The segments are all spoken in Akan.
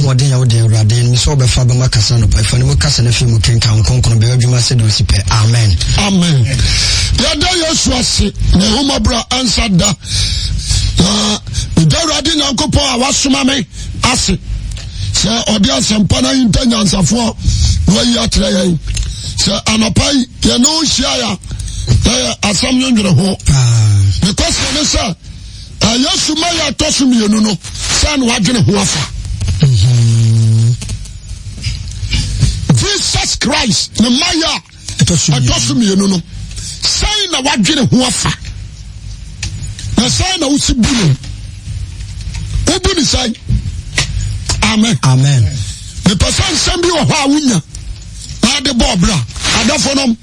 W'ahoɔden yɛ wo den, Awurade. Nim sɛ wobɛfa bɛma kasa anɔpa yi. Fa ne mu kasa na afei mu kenkan wo kronkron bɛyɛ adwuma sɛdeɛ osi pɛ. Amen. Amen. Yɛda Yesu ase na ɛhomɔborɔ ansa da. Na meda Awurade Nyankopɔn a wasoma me ase sɛ ɔde asɛmpa no ahinta nyansafoɔ na wayi akyerɛ yɛn. Sɛ anɔpa yi yɛne wo hyia a na yɛ asɛm nwendwene ho. Ne kɔsɛ ne sɛ Yesu ma yɛ ɛtɔ so mmienu no sɛ na wadwene ho afa. Jesus Christ ne ma yɛ a ɛtɔ so mmienu no sɛn na wadwene ho afa na sɛn na wosi bu no wobu ne sɛn. Amen. Amen. Mepɛ sɛ nsɛm bi wɔ hɔ a wonya na ade bɔ ɔbra adɔfo nom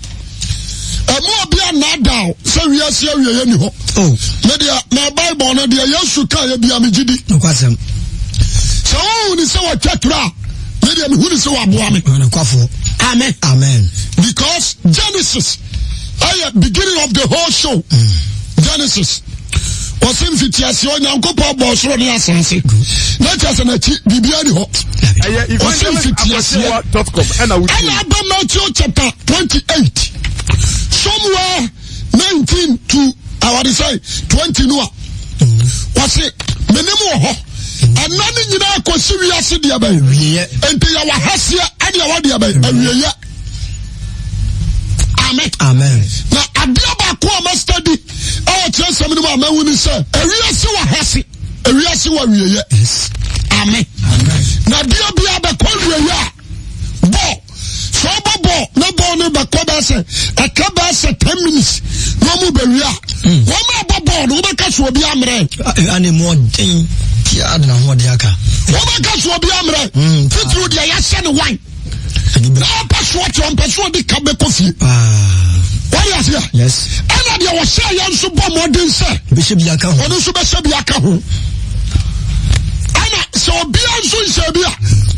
ɛmu obi anaadaa sɛ wiase awieɛ ni hɔ oh. Me deɛ ma bible no deɛ Yesu ka yɛ bia megye di sɛ wohu ne sɛ wɔtwa toro a me deɛ mehu ne sɛ wɔaboa me. Amen. Amen. Because Genesis ɛyɛ beginning of the whole show. Genesis ɔsɛ mfitiaseɛ Onyankopɔn bɔɔ soro ne asase na kyerɛ sɛ n'akyi biribiara ni hɔ. Ɔsɛ mfitiaseɛ ɛna aba Matthew chapter 28 somewhere 19 to awade sɛ 20 no a wɔse menem wɔ hɔ ɛna ne nyinaa kɔsi wiase deɛ bɛn nti yɛwɔ haseɛ ɛne ɛwɔ deɛ bɛn awieyɛ. Amen. Amen. Na adeɛ baako a mastadi ɛwɔ kyerɛsɛm no mu a mahu ne sɛ ewiase wɔ hase, ewiase wɔ awieyɛ. Amen. Na adeɛ biara bɛkɔ awieyɛ a bɔɔl sɛ ɔbɔ bɔɔl na bɔɔl no bɛkɔ bɛɛ sɛ ɛka bɛɛ sɛ 10 minutes na ɔmo bɛwie a wɔn a bɔ bɔɔl no wobɛka so obi ammerɛ. Ɛne mu ɔden pia de n'ahoɔden aka. Wobɛka so obi ammerɛ. Titiriw deɛ yɛahyɛ ne wan. Na ɔpɛ so ɔte ɔmpɛ so ɔde ka bɛkɔ fie. Wɔde aseɛ. Ɛna deɛ wɔhyɛ yɛn nso bɔ mmɔden sɛ ɔno nso bɛhyɛ bi aka ho. Ɛna sɛ obiara nso nhyɛ bi a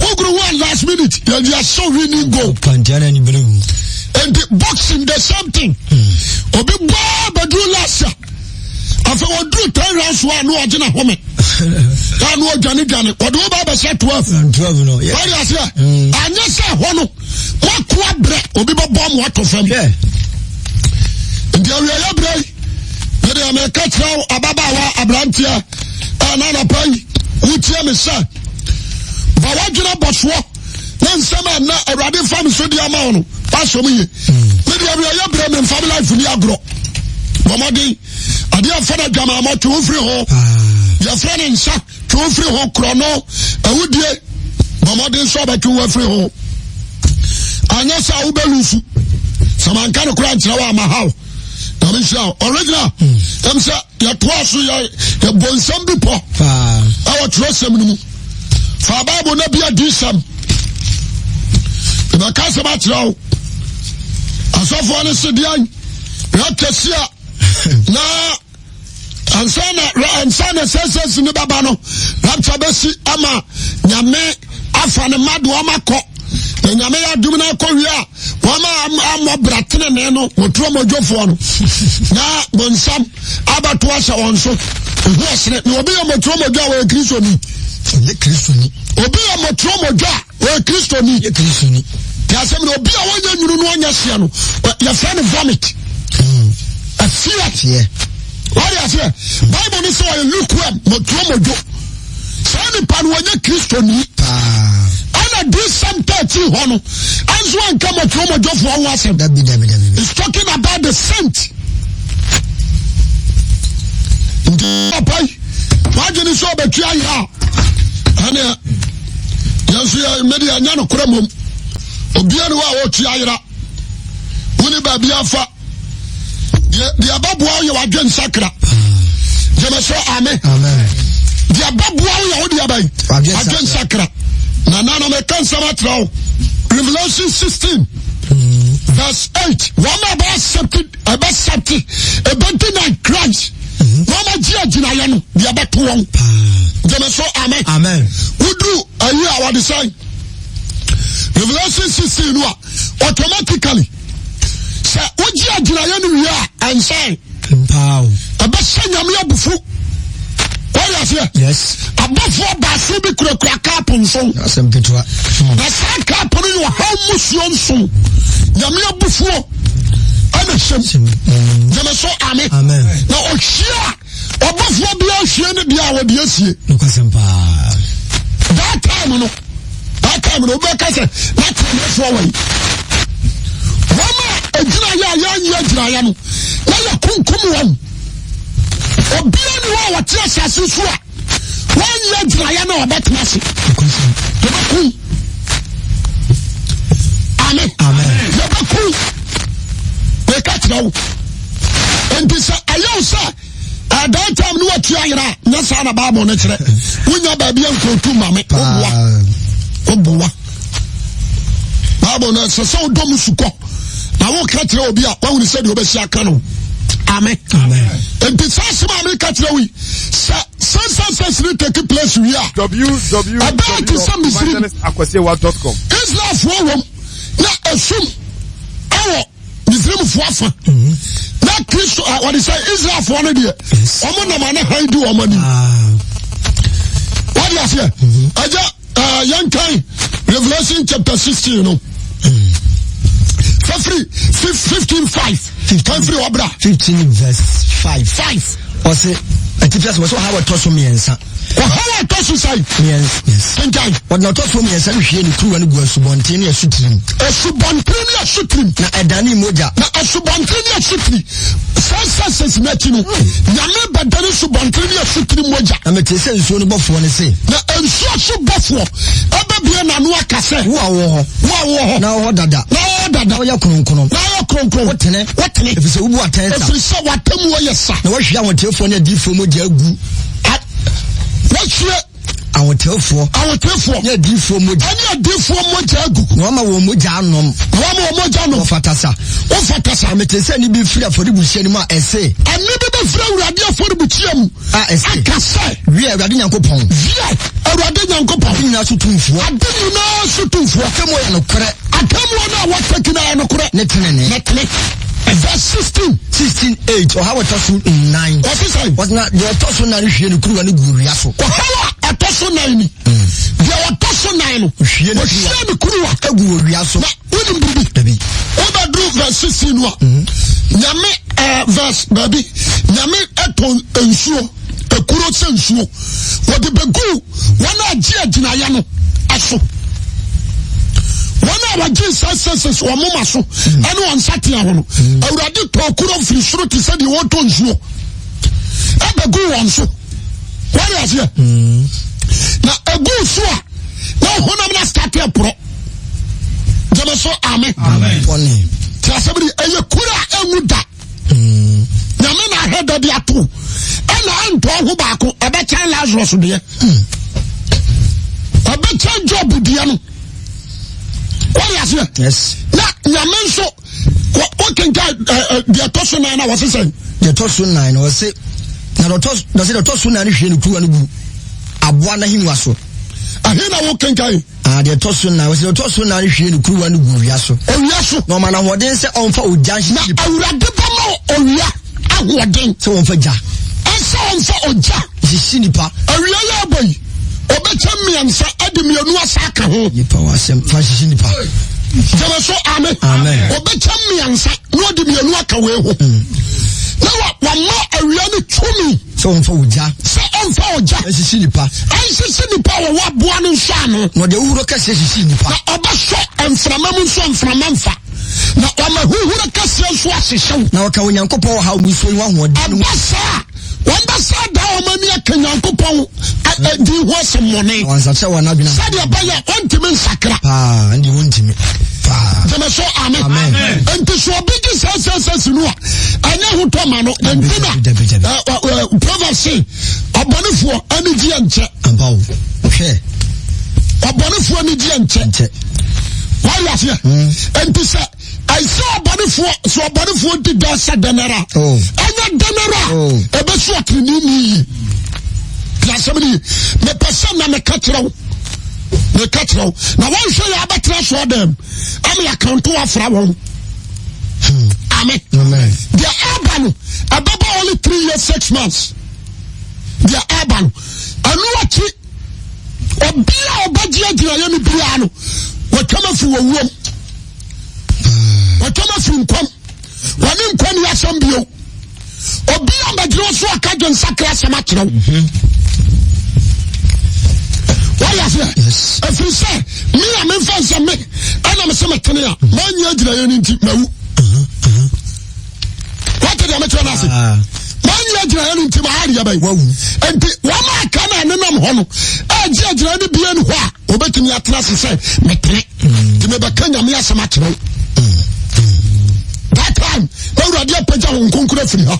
wogoro ho a last minute yɛde ahyɛ winning goal. Nti boxing the same thing. Obi bɔɔ bɛduru last year. Afei wɔduru 10 rounds a na ɔgye na home a na ɔdwane dwane ɔde wo ba bɛhyɛ 12 wɔde aseɛ anyɛ sɛ ɛhɔ no woako abrɛ obi bɛbɔ mo ato fam. Nti awieyɛ berɛ yi mede meka kyerɛ wo ababaawa aberanteɛ a na anapa yi wotie me sɛ ba woadwene abɔsoɔ na nsɛm a na Awurade fa me so di ama wo no wasɔ mu yie. Mede awieyɛ berɛ memfa me life ni agorɔ. Bɔ mmɔden adeɛ afa no adwamammɔ twe wo firi ho, yɛfrɛ no nsa twe wo firi ho, korɔ no awudie bɔ mmɔden sɛ ɔbɛtwe wo afiri ho, anyɛ sɛ wobɛlusu. Sɛ manka no koraa nkyerɛ wo ama haw na mehyira wo original. Ɛm sɛ yɛtoa so yɛbɔ nsɛm bi pɔ ɛwɔ twerɛsɛm no mu. Fa Bible na bi adi sɛm ɛbɛka sɛm akyerɛ wo. Asɔfoɔ no se deɛn rakɛsi a na ansa na ansa na sɛsɛsi ne bɛba no rapture bɛsi ama Nyame afa ne ma de wɔn akɔ na Nyame yɛ adum no akɔ wie a wɔn a ammɔ bra tenene no wɔturo mɔdwofoɔ no na bonsam abɛto ahyɛ wɔn so. Ehu ɔsene na obi yɛ mɔturo mɔdwo a wɔyɛ Kristoni. Obi yɛ mɔturo mɔdwo a ɔyɛ Kristoni. Yɛ Kristoni. Te asɛm no, obi a wɔnyɛ nwunu no ɔnyɛ seɛ no yɛfrɛ no vomit. Ɛfeɛ. Feɛ. Wɔde aseɛ. Bible no sɛ ɔyɛ lukewarm, mɔturo mɔdwo. Saa nipa no wɔnyɛ Kristoni. Ɛna Disɛm 13 hɔ no ɛnso anka mɔturo mɔdwofoɔ ho asɛm. Dabi dabi dabi. It's talking about the saint. Nti papa yi wadwene sɛ ɔbɛtwe ayɛ a ɛneɛ yɛn nso yɛ mede ɛnyɛ nokorɛ mmom obia ne hɔ a wɔtwe ayera wo ne baabi afa deɛ ɛbɛboa wo yɛ wadwe nsakra. Gyeme so ame. Deɛ ɛbɛboa wo yɛ wo deɛ bɛn wadwe nsakra. Na nana meka nsɛm akyerɛ wo. Revelation 16 verse 8 wɔn a ɛbɛ accept ɛbɛ accept ɛbɛ deny Christ wɔn agye agyinaeɛ no deɛ ɛbɛto wɔn. Gyeme so ame. Amen. Woduru ayi a wɔde sɛn Revelation 16 no a automatically sɛ wogye agyinaeɛ no wie a ɛnsɛn ɛbɛhyɛ Nyame abufu. Wɔyɛ aseɛ. Yes. Abɔfoɔ baason bi kurakura kaapo nson. Asɛm ketewa. Na saa kaapo no yɛ ɔhaw mmusuo nson. Nyame abufuo ɛna hyɛm. Gyeme so ame. Amen. Na ɔhwie a ɔbɔfoɔ biara hwie ne deɛ a wɔde asie. Nokwasɛm paa. That time no, that time no, wobɛka sɛ na teneneefoɔ wɔ yi. Wɔn a agyinaeɛ a yɛanyɛ agyinaeɛ no, na yɛkunkum wɔn. Obiara ni hɔ a wɔte asase so a wɔanyɛ agyinaeɛ no a ɔbɛtena ase. Yɛbɛkum. Amen. Yɛbɛkum. Meka kyerɛ wo. Nti sɛ ɛyɛ wo sɛ at that time ne watu ayera a, nyɛ saa na Bible no kyerɛ. Wonya baabi a nkɔtu ma me. Woboa. Woboa. Bible no ɛsɛ sɛ wodɔ mu sukɔ. Na woka kyerɛ obi a wahunu sɛ deɛ wobɛsi aka no. Amen. Nti saa asɛm a meka kyerɛ wo yi, sɛ sɛnsɛnsɛs ne take place wie a, ɛbɛyɛ te sɛ Misrim. www.evangelistAkwasiawa.com. Israelfoɔ wom na esum ɛwɔ Misrimfoɔ afa na Kristo a wɔde sɛ Israelfoɔ no deɛ wɔn nam ane han di wɔn anim. Wɔde aseɛ ɛgya yɛn kan Revelation chapter 16 no. Fafiri 15 5 kan firi ɔbra. 15 verse 5. 5. Ɔse atifi ase wɔsɛ ɔhaw ɛtɔ so mmiɛnsa. Ɔhaw a ɛtɔ so sɛn? Mmiɛnsa. Yes. Kenkan. Wɔde na ɔtɔ so mmiɛnsa no hwie ne kuruwa no gu asubɔnten ne asutiri mu. Asubɔnten ne asutiri mu. Na ɛdanee mogya. Na asubɔnten ne asutiri. Saa sɛsɛs no akyi no, Nyame bɛdane asubɔnten ne asutiri mogya. Na metee sɛ nsuo no bɔfoɔ no se. Na nsuo so bɔfoɔ ɛbɛbue n'ano aka sɛ. Wo a wowɔ hɔ. Wo a wowɔ hɔ. Na wowɔ hɔ dada. Na wowɔ hɔ dada. Na woyɛ kronkron. Na woyɛ kronkron. Wotene. Wotene. Ɛfiri sɛ wobu atɛn sa. Ɛfiri sɛ w'atemmuo yɛ sa. Na woahwie ahoteefoɔ ne adiyifoɔ mogya agu. Wɔahwie. Ahoteefoɔ. Ahoteefoɔ. Ne adiyifoɔ mogya. Ɛne adiyifoɔ mogya agu. Na wɔama wɔn mogya anom. Na wɔama wɔn mogya anom. Wɔfata sa. Wɔfata sa. Na metee sɛ nne bi firi afɔrebukyia no mu a ɛse. Ɛnne bi bɛfiri Awurade afɔrebukyia mu. A ɛse. Aka sɛ. Wiɛ, Awurade Nyankopɔn. Wiɛ, Awurade Nyankopɔn. Ade nyinaa so tumfoɔ. Ade nyinaa so tumfoɔ. Atemmuo yɛ nokorɛ. Atemmuo no a wɔtaki no yɛ nokorɛ. Ne tenenee. Ne tene. Verse 16. 16 8 Ɔhaw a ɛtɔ so nnan. Wɔsi sɛn? Wɔsi na deɛ ɔtɔ so nnan hwie ne kuruwa no gu owia so. Ɔhaw a ɛtɔ so nnan ni. Deɛ ɔtɔ so nnan no. Ohwie ne kuruwa. Ohwie ne kuruwa. Egu owia so. Na wonim biribi? Dabi. Wobɛduru verse 16 no a. Nyame ɛɛ verse baabi. Nyame ɛtɔ nsuo. Ekuro sɛ nsuo. Wɔde bɛgu wɔn a gye agyinaeɛ no so. Wɔn a wɔgye nsa sɛsɛs wɔn moma so ɛne wɔn nsa tea ho no, Awurade tɔɔ kuro firi soro te sɛ deɛ wɔtɔ nsuo ɛbɛgu wɔn so. Wɔde aseɛ na egu so a na honam na starte ɛporɔ. Gyeme so amen. Te asɛm ni ɛyɛ kuro a ɛnwu da. Nyame na ahwɛ da de ato ɛna ɛntɔ ho baako ɛbɛkyɛn Lazarus deɛ ɛbɛkyɛn Job deɛ no wɔde aseɛ na Nyame nso wokenka deɛ ɛtɔ so nan na wɔse sɛn deɛ ɛtɔ so nan na wɔse na deɛ ɛtɔ so nan no hwie ne kuruwa no gu aboa n'ahengua so ahe na wokenkan Ah, deɛ ɛtɔ so nnan, wɔsi deɛ ɛtɔ so nnan hwie ne kuruwa no gu owia so. Owia so. Na ɔma no ahoɔden sɛ ɔmfa ogya nhye. Na Awurade bɛma owia ahoɔden. Sɛ wɔmfa gya. Ɛsɛ ɔmfa ogya. Hyehye nipa. Awia yɛ abɔ yi, ɔbɛkyɛ mmiɛnsa de mmienu asa aka ho. Nipa wɔ asɛm fa hyehye nipa. Gyeme so ame. Amen. Ɔbɛkyɛ mmiɛnsa na ɔde mmienu aka wei ho. Na wama awia no tumi. Sɛ ɔmfa ogya. Sɛ ɔmfa ogya. Ɛnsisi nipa. Ɛnsisi nipa wɔ wɔaboa no nsɔ ano. Na ɔde ahuhuro kɛseɛ sisi nipa. Na ɔbɛsɔ mframa mu nso mframa mfa. Na ɔma ahuhuro kɛseɛ nso ahyehyɛ wo. Na ɔka Onyankopɔn ɔhaw mu nsuo yi ho ahoɔden no. Ɛba saa a, wɔbɛsa da wɔn ani aka Nyankopɔn din ho asɛmmɔne. Na wɔnsakyera wɔn adwene. Sɛdeɛ ɛbɛyɛ a wɔntumi nsakra. Paa, ɛnde wɔntumi. Paa. Gyeme so ame. Amen. Nti sɛ obi gye saa sɛsɛsi no a, ɛnyɛ hotɔ ma no. Nti na Proverbs se ɔbɔnefoɔ ani gyeɛ nkyɛ. Ampa o. Hwɛ. Ɔbɔnefoɔ ani gyeɛ nkyɛ. Nkyɛ. Wayɛ aseɛ. Nti sɛ ɛsɛ ɔbɔnefoɔ sɛ ɔbɔnefoɔ di dɛ sɛ dɛn ara oh. ɛnyɛ dɛn ara oh. ɛbɛsi ɔtenenee yie. Ti asɛm no yie. Mepɛ sɛ na meka kyerɛ wo meka kyerɛ wo na wɔnhwɛ yɛ abɛtena soɔ dɛm ama yɛakanto afra wɔn. Amen. Deɛ ɛba no ɛbɛba only 3 years 6 months. Deɛ ɛba no ɛno Obi a ɔbɛgye agyinaeɛ no biara no, wɔtwam afiri wɔ wuom. Wɔtwam afiri nkwam. Wɔne nkwa ni asɛm bio. Obi a bɛgyina so aka dwensakra asɛm akyerɛ wo. Wɔyɛ aseɛ. Ɛfiri sɛ me a memfa nsɛ me ɛna me sɛ metene a manyɛ agyinaeɛ no nti mawu. Wate deɛ mekyerɛ no ase. Ah. Manyɛ agyinaeɛ no nti mayɛ adeɛ bɛn. Wawu. Nti wɔn a aka no a nenam hɔ no ɛgye agyinaeɛ no bie no hɔ a wɔbɛtumi atena ase sɛ metene. Nti mebɛka Nyame asɛm akyerɛ wo. That time na Awurade apagya wo nkonkoro afiri ha.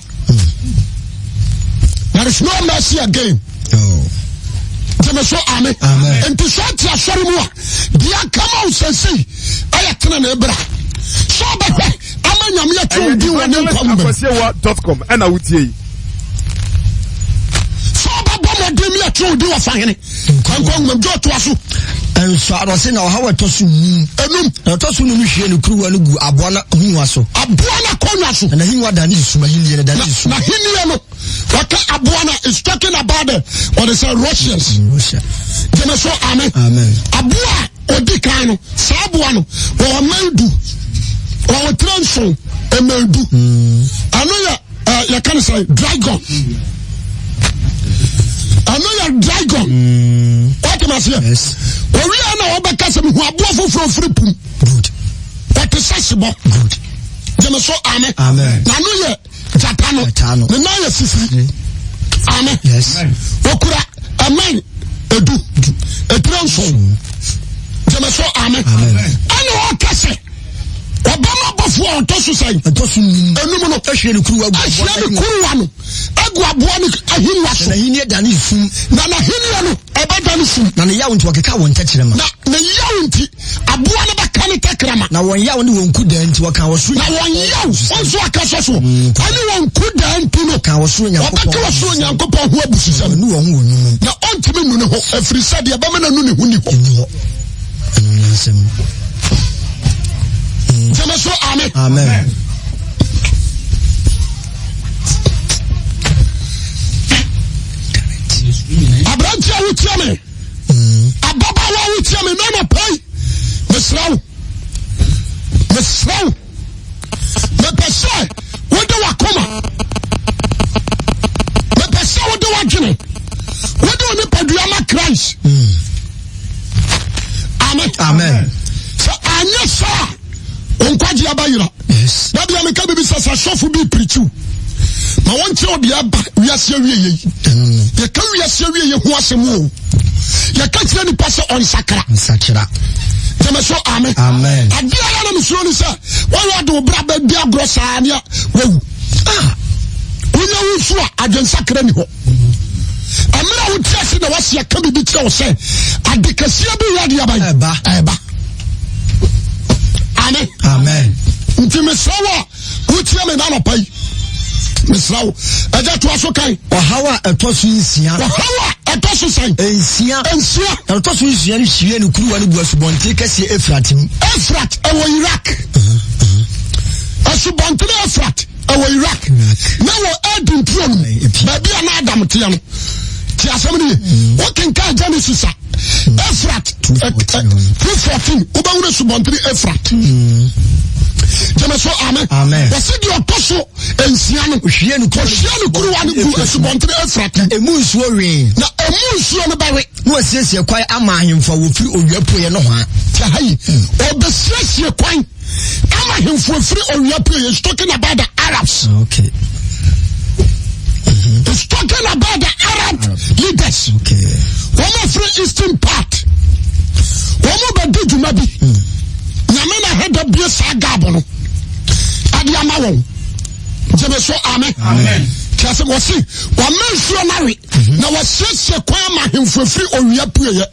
There is no mercy again. Gyeme so ame. Nti sɛ ɔte asɔre mu a deɛ aka ma wo sɛsei ɛyɛ tena ne bra. Sɛ ɔbɛhwɛ ama Nyame ato wo din wɔ ne nkwa mu. Evangelist ɛna wotie yi. Sɛ ɔbɛbɔ mmɔden mi ato wo din wɔ fahene. Nkwankwa nwoma mu ɔtoa so. Nsɔano na ɔhaw ɛtɔ so num. Enum. Na ɔtɔ so num hwie ne kuruwa no gu aboa no ahengua so. Aboa no akonnwa so. Na n'ahengua da ne sum ahenni no da ne sum. N'ahenni no wɔka aboa no is talking about the wɔde sɛ Russians. Mm, Russia. Gyeme so amen. Amen. Aboa a odi kan no saa aboa no wɔwɔ mmɛn du wɔwɔ tire nson mmɛn du. Mm. Ɛno yɛ. Eh, yɛka no sɛ dragon ɛno yɛ dragon mm. woatem aseɛ owia na wɔbɛka sɛ mehu aboa foforɔ firi pum ɔte sɛ sebɔ gyeme so ame na no yɛ gyata no ne nan yɛ sisiri mm. ame ɔkura ɛmɛn edu etire nson gyeme so ame ɛna ɔka sɛ Ɔbɛma bɔfoɔ a ɔtɔ so sɛn? Ɛtɔ so num. Enum no. Ahwie ne kuruwa agu aboa Ahwie ne kuruwa no agu aboa no ahennwa so. Na n'ahenni dane sum. Na n'ahenni no ɛbɛdane sum. Na ne yaw nti wɔkeka wɔn tɛkyerɛma. Na ne yaw nti aboa no bɛka ne tɛkrɛma. Na wɔn yaw ne wɔn kudaa nti wɔka ɔsoro. Na wɔn yaw wɔn nso aka sɔ so. Ɛne wɔn kudaa nti no. Ka ɔsoro Nyankopɔn. Wɔbɛka ɔsoro Nyankopɔn ho abususɛm. Wɔnu wɔn ho wɔ nwunu. Na ɔntumi nnu ne ho ɛfiri sɛ deɛ ɛbɛma no anu ne ho ni hɔ. Ɛni hɔ. Ɛno Gyeme so amen. Amen. Aberante a wotia me, ababaawa a wotia me, na nɔpɛ yi, mesrɛ wo, mesrɛ wo, mepɛ sɛ wode w'akoma, mepɛ sɛ wode w'adwene, wode wo nipadua ma Christ. Mm. Amen. Amen. Sɛ anyɛ saa a, nkwagye aba yera. Yes. Da bia meka biribi sɛ sɛ sɔfo bi pirikyiw ma wɔnkyerɛ wo deɛ ɛba wiase awie yei. Yɛka wiase awie yɛ ho asɛm o. Yɛka kyerɛ nipa sɛ ɔnsakra. Nsakyera. Gyeme so amen. Amen. Adeɛ a yɛ na mesuro ne sɛ wɔyɛ ɔde wo bra bɛdi agorɔ saa nea wawu. Ah! Wonya wo nso a adwensakra ni hɔ. Mmerɛ a wote ase na wasi aka biribi kyerɛ wo sɛ ade kɛseɛ bi yɛ adeɛ aban ɛba ɛba. Amen. Amen. Nti mesrɛ wo a wotie me nanɔpa yi mesrɛ wo ɛgya toa so kan. Ɔhaw a ɛtɔ so nsia. Ɔhaw a ɛtɔ so sɛn. Nsia. Nsia. Ɛtɔ so nsia no hwie ne kuruwa no gu asubɔnten kɛseɛ Efrat mu. Efrat ɛwɔ Iraq. Asubɔnten Efrat. ɛwɔ Iraq na wɔ Eden turo no baabi a na Adam teɛ no te asɛm no ye mm. wokenkan Genesis a Efrat 214 wobɛhunu asubɔntene Efrat mm. gyeme so amen wɔse deɛ ɔtɔ so nsia no ɔhwie ne kuruwa no gu asubɔntene Efrat na ɛmu nsuo wee na ɛmu nsuo no bɛwe na wasiesie kwan ama ahemfo a wɔfiri owia pueɛ no hɔ a ha yi ɔbɛsiesie kwan Ama ahemfo afiri owia pue. He's talking about the Arabs. Ah, okay. Mm-hmm. He's talking about the Arab, Arab. leaders. Okay. Wɔn afiri eastern part. Wɔn bɛ di dwuma bi. Mm. Nyame na hɛdɛ bie saa gaabo no. Ade ama wɔn. Gyeme so amen. Amen. Kyerɛ sɛ wɔsi wɔn nsuo nawe mm-hmm. na wɔsiesie kwan ama ahemfo afiri owia pue yɛ.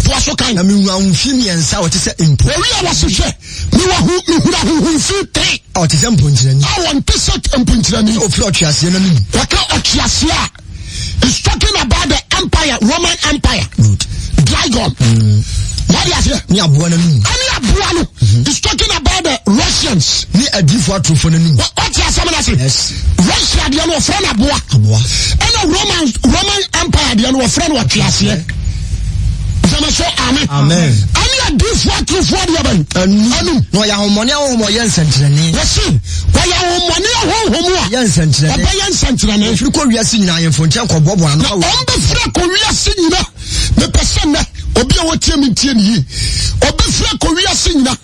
Toa so kan. Na mehunu ahomfi mmiɛnsa a wɔte sɛ mpo. Wɔwi a wɔse hwɛ, mewɔ ho mehunu ahonhomfi tere. A wɔte sɛ mponkyerɛni. A wɔnte sɛ mponkyerɛni. Sɛ ofiri ɔtweaseɛ no anom. Wɔka ɔtweaseɛ a, is talking about the empire, Roman Empire. Good. Dragon. Wɔde aseɛ. Ne aboa no anom. Ɛne aboa no. Mm-hmm. Is talking about the Russians. Ne adiifoɔ atorofo no anom. Wɔte asɛm no ase. Yes. Russia deɛ no wɔfrɛ no aboa. Aboa. Ɛna Roman Roman Empire deɛ no wɔfrɛ no ɔtweaseɛ. Gyeme so ame. Amen. Ɛne adiifoɔ atorofoɔ deɛ bɛn? Anum. Na ɔyɛ ahomɔne ahonhom a ɔyɛ nsɛnkyerɛnne. Wɔsi wɔyɛ ahomɔne ahonhom a. Yɛ nsɛnkyerɛnne. Ɔbɛyɛ nsɛnkyerɛnne. Wɔfiri kɔ wiase nyinaa ahemfo nkyɛn kɔboaboa ano. Na wɔn bɛfiri akɔ wiase nyina. Mepɛ sɛ nnɛ obi a wɔtie me ntie ne yie. Ɔbɛfiri akɔ wiase nyina.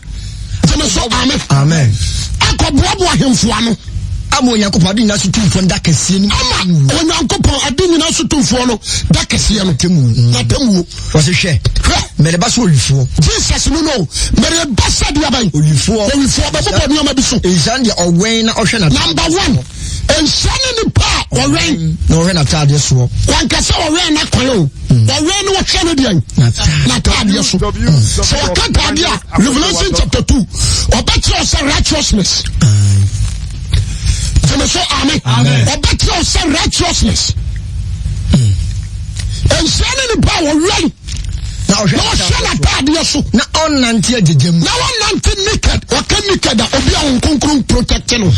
Gyeme so ame. Amen. Akɔboaboa ahemfo ano. Ama Onyankopɔn ade nyinaa so tumfoɔ no da kɛseɛ no. Ama Onyankopɔn ade nyinaa so tumfoɔ no da kɛseɛ no. N'atemmuo. Wɔsi hwɛ. Hwɛ. Mɛreba sɛ owifoɔ. Jesus no no. Mɛreba sɛ deɛ bɛn. Owifoɔ. Owifoɔ bɛbobɔ nneɛma bi so. Nhyira ne deɛ ɔwɛn na ɔhwɛ n'ataadeɛ. Number one. Nhyira ne nipa a ɔwɛn. Na ɔhwɛ n'ataadeɛ soɔ. Wankasa ɔwɛn n'akwan o. Ɔwɛn no ɔhwɛ no deɛ. N'ataadeɛ so. Sɛ ɔka taadeɛ a Revelation chapter 2 ɔbɛkyerɛ sɛ righteousness. Gyeme so amen. Ɔbɛkyerɛ sɛ righteousness. Nhyira ne nipa a wɔwɛn na ɔhwɛ n'ataadeɛ so. Na ɔnnante agyegya mu. Na ɔnnante naked. Ɔka naked a obi a wɔn kronkron protect no. Na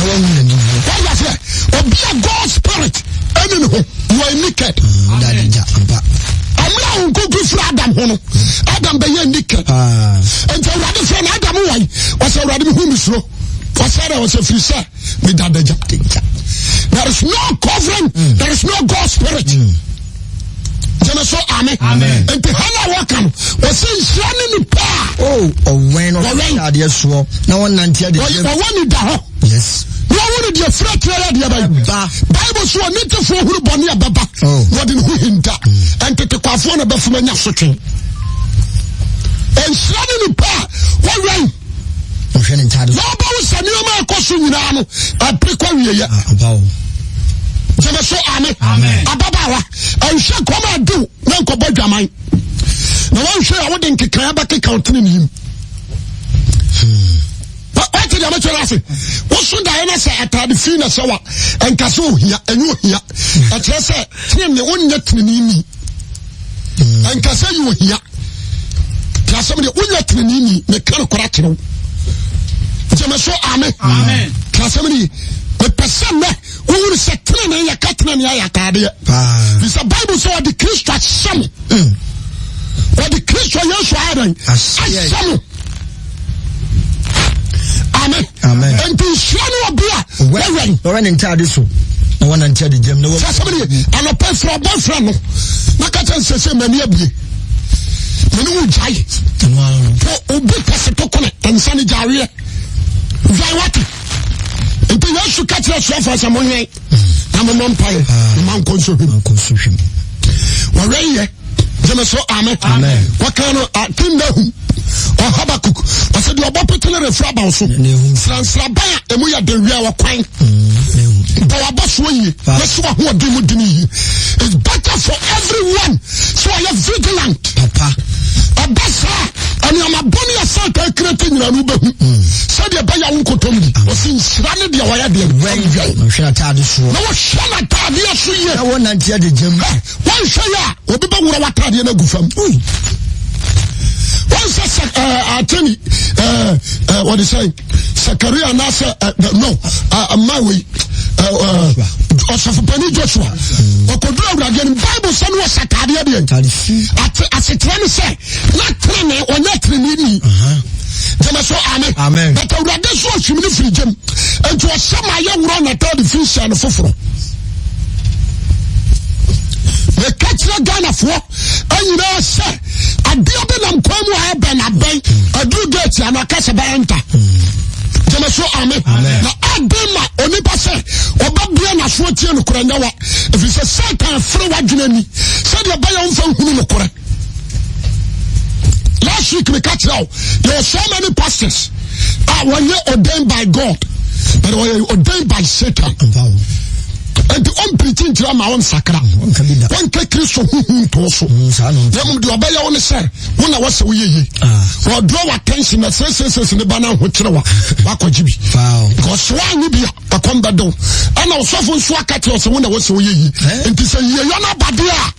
wɔn hu n'ani ho. Wɔn yɛ sɛ obi a God spirit ɛni ne ho you are naked. Ɛmira wɔn kronkron firi Adam ho no Adam bɛyɛ naked. Nti awurade fɛ na Adam wɔ yi wɔsɛ awurade mi hu mi suro wɔsɛ dɛ wɔsɛ firi sɛ mi da adagya. There is no covering. There is no God spirit. Gyeme so amen. Nti ha na wɔka no wɔsɛ nhyira ne nipa a. Oh, ɔwɛn na ɔhwɛ adeɛ soɔ na wɔnante adeɛ. Ɔwɔ ni da hɔ. Yes. Na ɔwɔ ne deɛ fira kyerɛ yɛ adeɛ bɛyɛ. Ba. Bible so ɔnitefoɔ huru bɔne a bɛba. Oh. Wɔde ne ho hinta. Ntetekwafoɔ na bɛfom anya sotwe. Nhyira ne nipa a wɔwɛn. Ɔhwɛ ne ntaade. Na ɔbɛwo sɛ nneɛma a ɛkɔ so nyinaa no ɛpere kɔ wieɛ. Ah, Gyeme so ame. Ababaawa ɛnhwɛ kɔm adew na nkɔbɔ dwaman. Na wɔnhwɛ a wode nkekaeɛ bɛkeka wo tene nim. Wate deɛ mɛkyerɛ ase. Woso daeɛ no sɛ ataade fi na hyɛ wa ɛnka sɛ ohia ɛnyɛ ohia. Ɛkyerɛ sɛ tenene wonyɛ teneneni. Ɛnka sɛ yɛ ohia. Te asɛm deɛ wonyɛ teneneni meka no kora kyerɛ wo. Gyeme so ame. Te asɛm no ye. Mepɛ sɛ nnɛ wohunu sɛ tenene yɛka tenene ayɛ ataadeɛ. Fi sɛ Bible sɛ wɔde Kristo ahyɛ mo. Wɔde Kristo Yesu ayɛ dɛn? Ahyɛ mo. Amen. Amen. Nti nhyira ne obi a wɔwɛn. Wɔwɛn ne ntaade so. Na wɔnante adi gyam na wɔn. Sɛ asɛm ne anɔpɛ fira ɔbɔ fira no na ka kyerɛ nsɛ sɛ mani abie. Mene wo gyae. To obi pɛsɛ to kone nsa ne gyareɛ. Gyae wate. Nti Yesu ka kyerɛ asuafoɔ sɛ monwɛn na momɔ mpaeɛ na moankɔ nsɔhwɛ mu. Wɔwɛn yɛ. Gyeme so amen. Wɔka no King Nahum or Habakkuk. Ɔsɛ deɛ ɔbɔ pete no refiri abaw so. Sransraban a emu yɛ den wia wɔkwan. Bɔ wabɔ soɔ yie. Na si wahoɔden mu den yie. It's better for everyone sɛ ɔyɛ vigilant. Papa. Ɛba saa nneɛma bɔne a Satan kirete nyinaa no wobɛhu. Sɛdeɛ ɛbɛyɛ wo nkotɔm bi. Ɔsi nhyira ne deɛ wɔyɛ deɛ wɛn. Wɔhwɛ n'ataade soɔ. Na wɔhwɛ n'ataadeɛ so yie. Na wɔnante agyegyam. Wɔnhwɛ yɛ a obi bɛworɔ w'ataadeɛ no agu fam. Wɔnsɛ sɛ atɛni wɔde sɛ Sakaria anaasɛ no mma wei ɔsɔfopani Joshua ɔkɔduru awurade anim Bible sɛ ne wɔhyɛ ataadeɛ deɛ asekyerɛ ne sɛ na tenene ɔnyɛ tenene ni gyeme so amen but awurade so ɔhwim no firi gyam nti ɔhyɛ ma yɛ worɔ n'ataade fi hyɛ no foforɔ meka kyerɛ ghanafoɔ anyinaa sɛ adeɛ bi nam kwan mu a ɛbɛn abɛn aduru gate ano aka sɛ bɛyɛ nta gyeme so ame na ɛden ma onipa sɛ ɔbɛbea n'asoɔ tie nokorɛ nyɛ wa ɛfiri sɛ satan fere w'adwene ani sɛdeɛ ɛbɛyɛ womfa nhunu nokorɛ last week meka kyerɛ wo there were so many pastors a wɔnyɛ ordained by God but wɔyɛ ordained by Satan nti ɔmpirikyi nkyerɛ ma ɔnsakra wɔnka kristo huhu ntoo so na mmom deɛ ɔbɛyɛ wo ne sɛ wo na wɔsɛ woyɛ yie wɔdraw attention na sɛsɛsɛsɛ ne ba no ahokyerɛ wa wakɔgye bi because woanye bi a ɛkɔm bɛdew ɛna ɔsɔfo nso aka kyerɛ sɛ wo na wɔsɛ woyɛ yie nti sɛ yieyɔ no abadeɛ a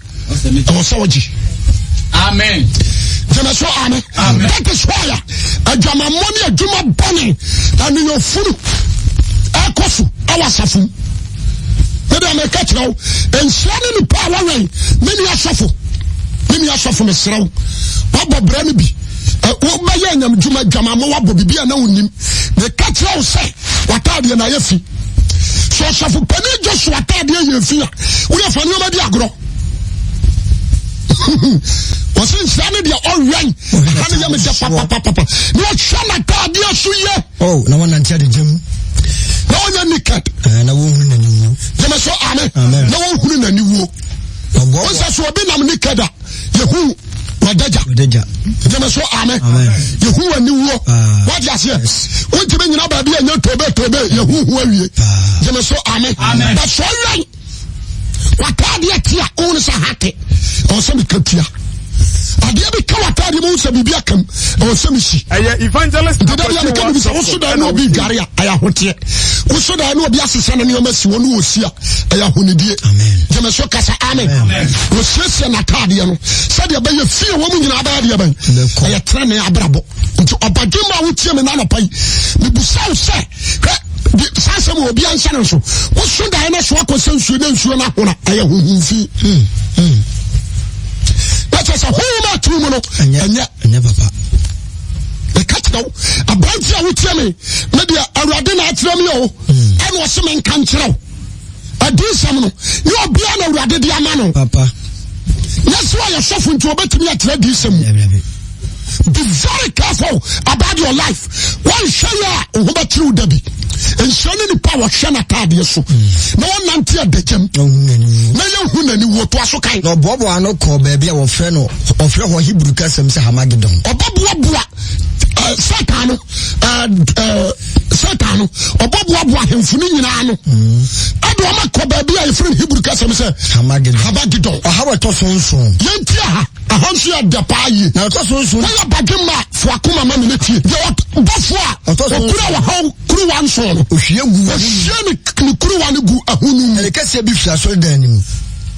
ɛwɔ sɛ ɔgye amen gyeme so amen that is why adwamammɔ ne adwuma bɔne ɛneyɔfunu ɛkɔ so ɛwɔ asafo mu mede ameka kyerɛ wo nhyira ne nipa a wɔwɛn me nua sɔfo. Me nua sɔfo mesrɛ wo, wabɔ brɛ no bi. Wobɛyɛ anyamdwuma dwamamɔ wabɔ biribi a na wonnim. Meka kyerɛ wo sɛ w'ataadeɛ na ayɛ fi. Sɛ ɔsɔfo panin Joshua ataadeɛ yɛ fi a, woyɛ fa nneɛma di agorɔ. Wɔsi nhyira ne deɛ ɔwɛn aha ne yɛ me dɛ papapapa na ɔhwɛ n'ataadeɛ so yɛ. Oh, na wɔnante adagya mu. Na wɔnyɛ naked. Eh, na wɔnhunu n'aniwuo. Gyeme so amen. Amen. Na wɔnhunu n'aniwuo. Wɔn sɛ so obi nam naked a yɛhu wadagya. Wadagya. Gyeme so amen. Amen. Yɛhu w'aniwuo. Ah. Wate aseɛ. Wontumi nyina baabi a ɛnyɛ tobe tobe yɛhu hu awie. Ah. Gyeme so amen. Amen. But so yɛn w'ataadeɛ te a wohu no sɛ ha te ɛwɔ sɛ meka tua adeɛ bi ka w'ataadeɛ mu sɛ biribi akam ɛwɔ sɛ mesi ɛyɛ evangelist nti da bia meka biribi sɛ woso dan ne obi dware a ɛyɛ ahoteɛ woso dan ne obi asesa ne nneɛma si wɔ ne wɔsi a ɛyɛ ahonidie gyeme so kasa amen wɔsiesie n'ataadeɛ no sɛdeɛ ɛbɛyɛ fie wɔ mu nyinaa bɛyɛ deɛ bɛn ɛyɛ tenene abrabɔ nti ɔbadwemma a wotie me nanɔpa yi mebusa wo sɛ Hwɛ, di saa asɛm wɔ obiara nhyɛ no nso. Woso daeɛ no so akɔ sɛ nsuo na nsuo no ahona ɛyɛ honhom fi. Na kyerɛ sɛ honhom a ɛte mu no ɛnyɛ. Ɛnyɛ papa. Meka kyerɛ wo, aberante a wotie me, me deɛ Awurade na akyerɛ me o, ɛna ɔse menka nkyerɛ wo. Adiyisɛm no, nyɛ obiara na Awurade de ama no. Papa. Nyɛ sɛ ɔyɛ sɔfo nti obetumi akyerɛ adiyisɛm mu. Be very careful about your life. Wɔnhwɛ yɛ a, wo ho bɛkyere wo da bi. Nhyira ne nipa a wɔhwɛ n'ataadeɛ so na wɔnante adagyam na yɛnhu n'ani wuo. Toa so kan. Na ɔboaboa ano kɔɔ baabi a wɔfrɛ no wɔfrɛ hɔ Hebrew kasam sɛ Harmagedon. Ɔbɛboaboa eh, Satan no eh, eh, Satan no ɔbɛboaboa ahemfo no nyinaa no ɛde wɔn akɔ baabi a yɛfrɛ no Hebrew kasam sɛ Harmagedon. Harmagedon. Ɔhaw ɛtɔ so nson. Yɛntie ha. Ɛhɔ nso yɛ dɛ paa yie. Na ɛtɔ so nson. Wɔyɛ badwemma a, fa w'akoma ma me na tie. Deɛ ɔbɔfoɔ a ɔkura ɔhaw kuruwa nson no. Ohwie gu. Ohwie ne ne kuruwa no gu ahonu mu. Ɛnne kɛseɛ bi firi asɔredan no mu.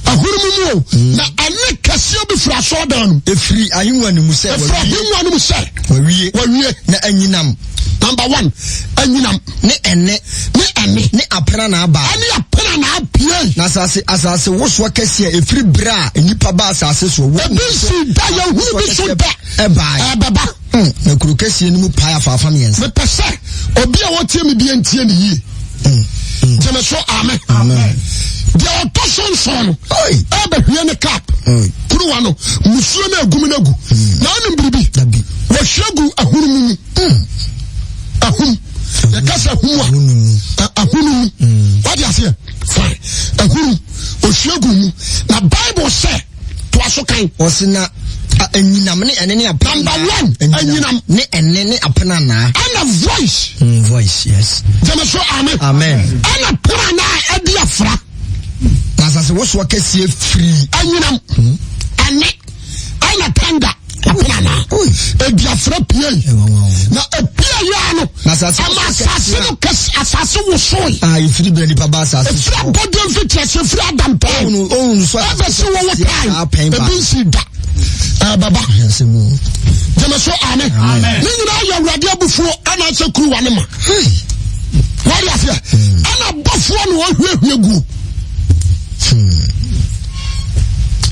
Ahonu mu mu o. Hmm. Na ɛnne kɛseɛ bi firi asɔredan no mu. Efiri ahengua no mu sɛ. Efiri ahengua no mu sɛ. Wawie. Wawie. Na anyinam. Number one, anyinam. Ne ɛnne. Ne ɛnne. Ne aprannaa baa. Ɛne aprannaa pue. Na asase, asase wosoɔ kɛseɛ a ɛfiri berɛ a nnipa baa asase soɔ. Wɔ Ebi nsi da, yɛnhunu bi so da. Ɛbae. Ɛbɛba. Hmm, na kuro kɛseɛ no mu pae afaafa mmiɛnsa. Mepɛ sɛ obi a ɔtie me bia ntie ne yie. Hmm, hmm. Gyeme so amen. Amen. Deɛ ɔtɔ so nson no, ɛbɛhwie ne cup. Kuruwa no, musuo no agum no agu. Na anim biribi. Wɔhwie gu ahunu mu. Ahum. Yɛka sɛ ahum a, ahunu mu. Wade aseɛ? Fine. Ahunu. Ohwie gu mu. Na Bible sɛ, toa so kan. Ɔsi na anyinam ne ɛne ne apena. Number one, anyinam. Ne ɛne ne apena naa. Ɛna voice. Mm, voice, yes. Gyeme so, amen. Amen. Ɛna pena naa ɛdi afra. Na asase wosoɔ kɛseɛ firi. Anyinam. Ɛne. Ɛna tanda aprana eduafra pie na epie yɛ no ama asase no kɛse asase wosoe. A efiri bere nipa ba asase so. Efiri abɔdeɛ mfiti ase efiri Adam pɛn. Ohun so ɛbɛsi wɔwɔ tae ebi nsi da ɛbɛba. Gyeme so amen. Ne nyinaa yɛ awurade abufuo ɛna ahyɛ kuruwa ne ma. Wɔde aseɛ ɛna bɔfoɔ na wɔhwiehwie guo.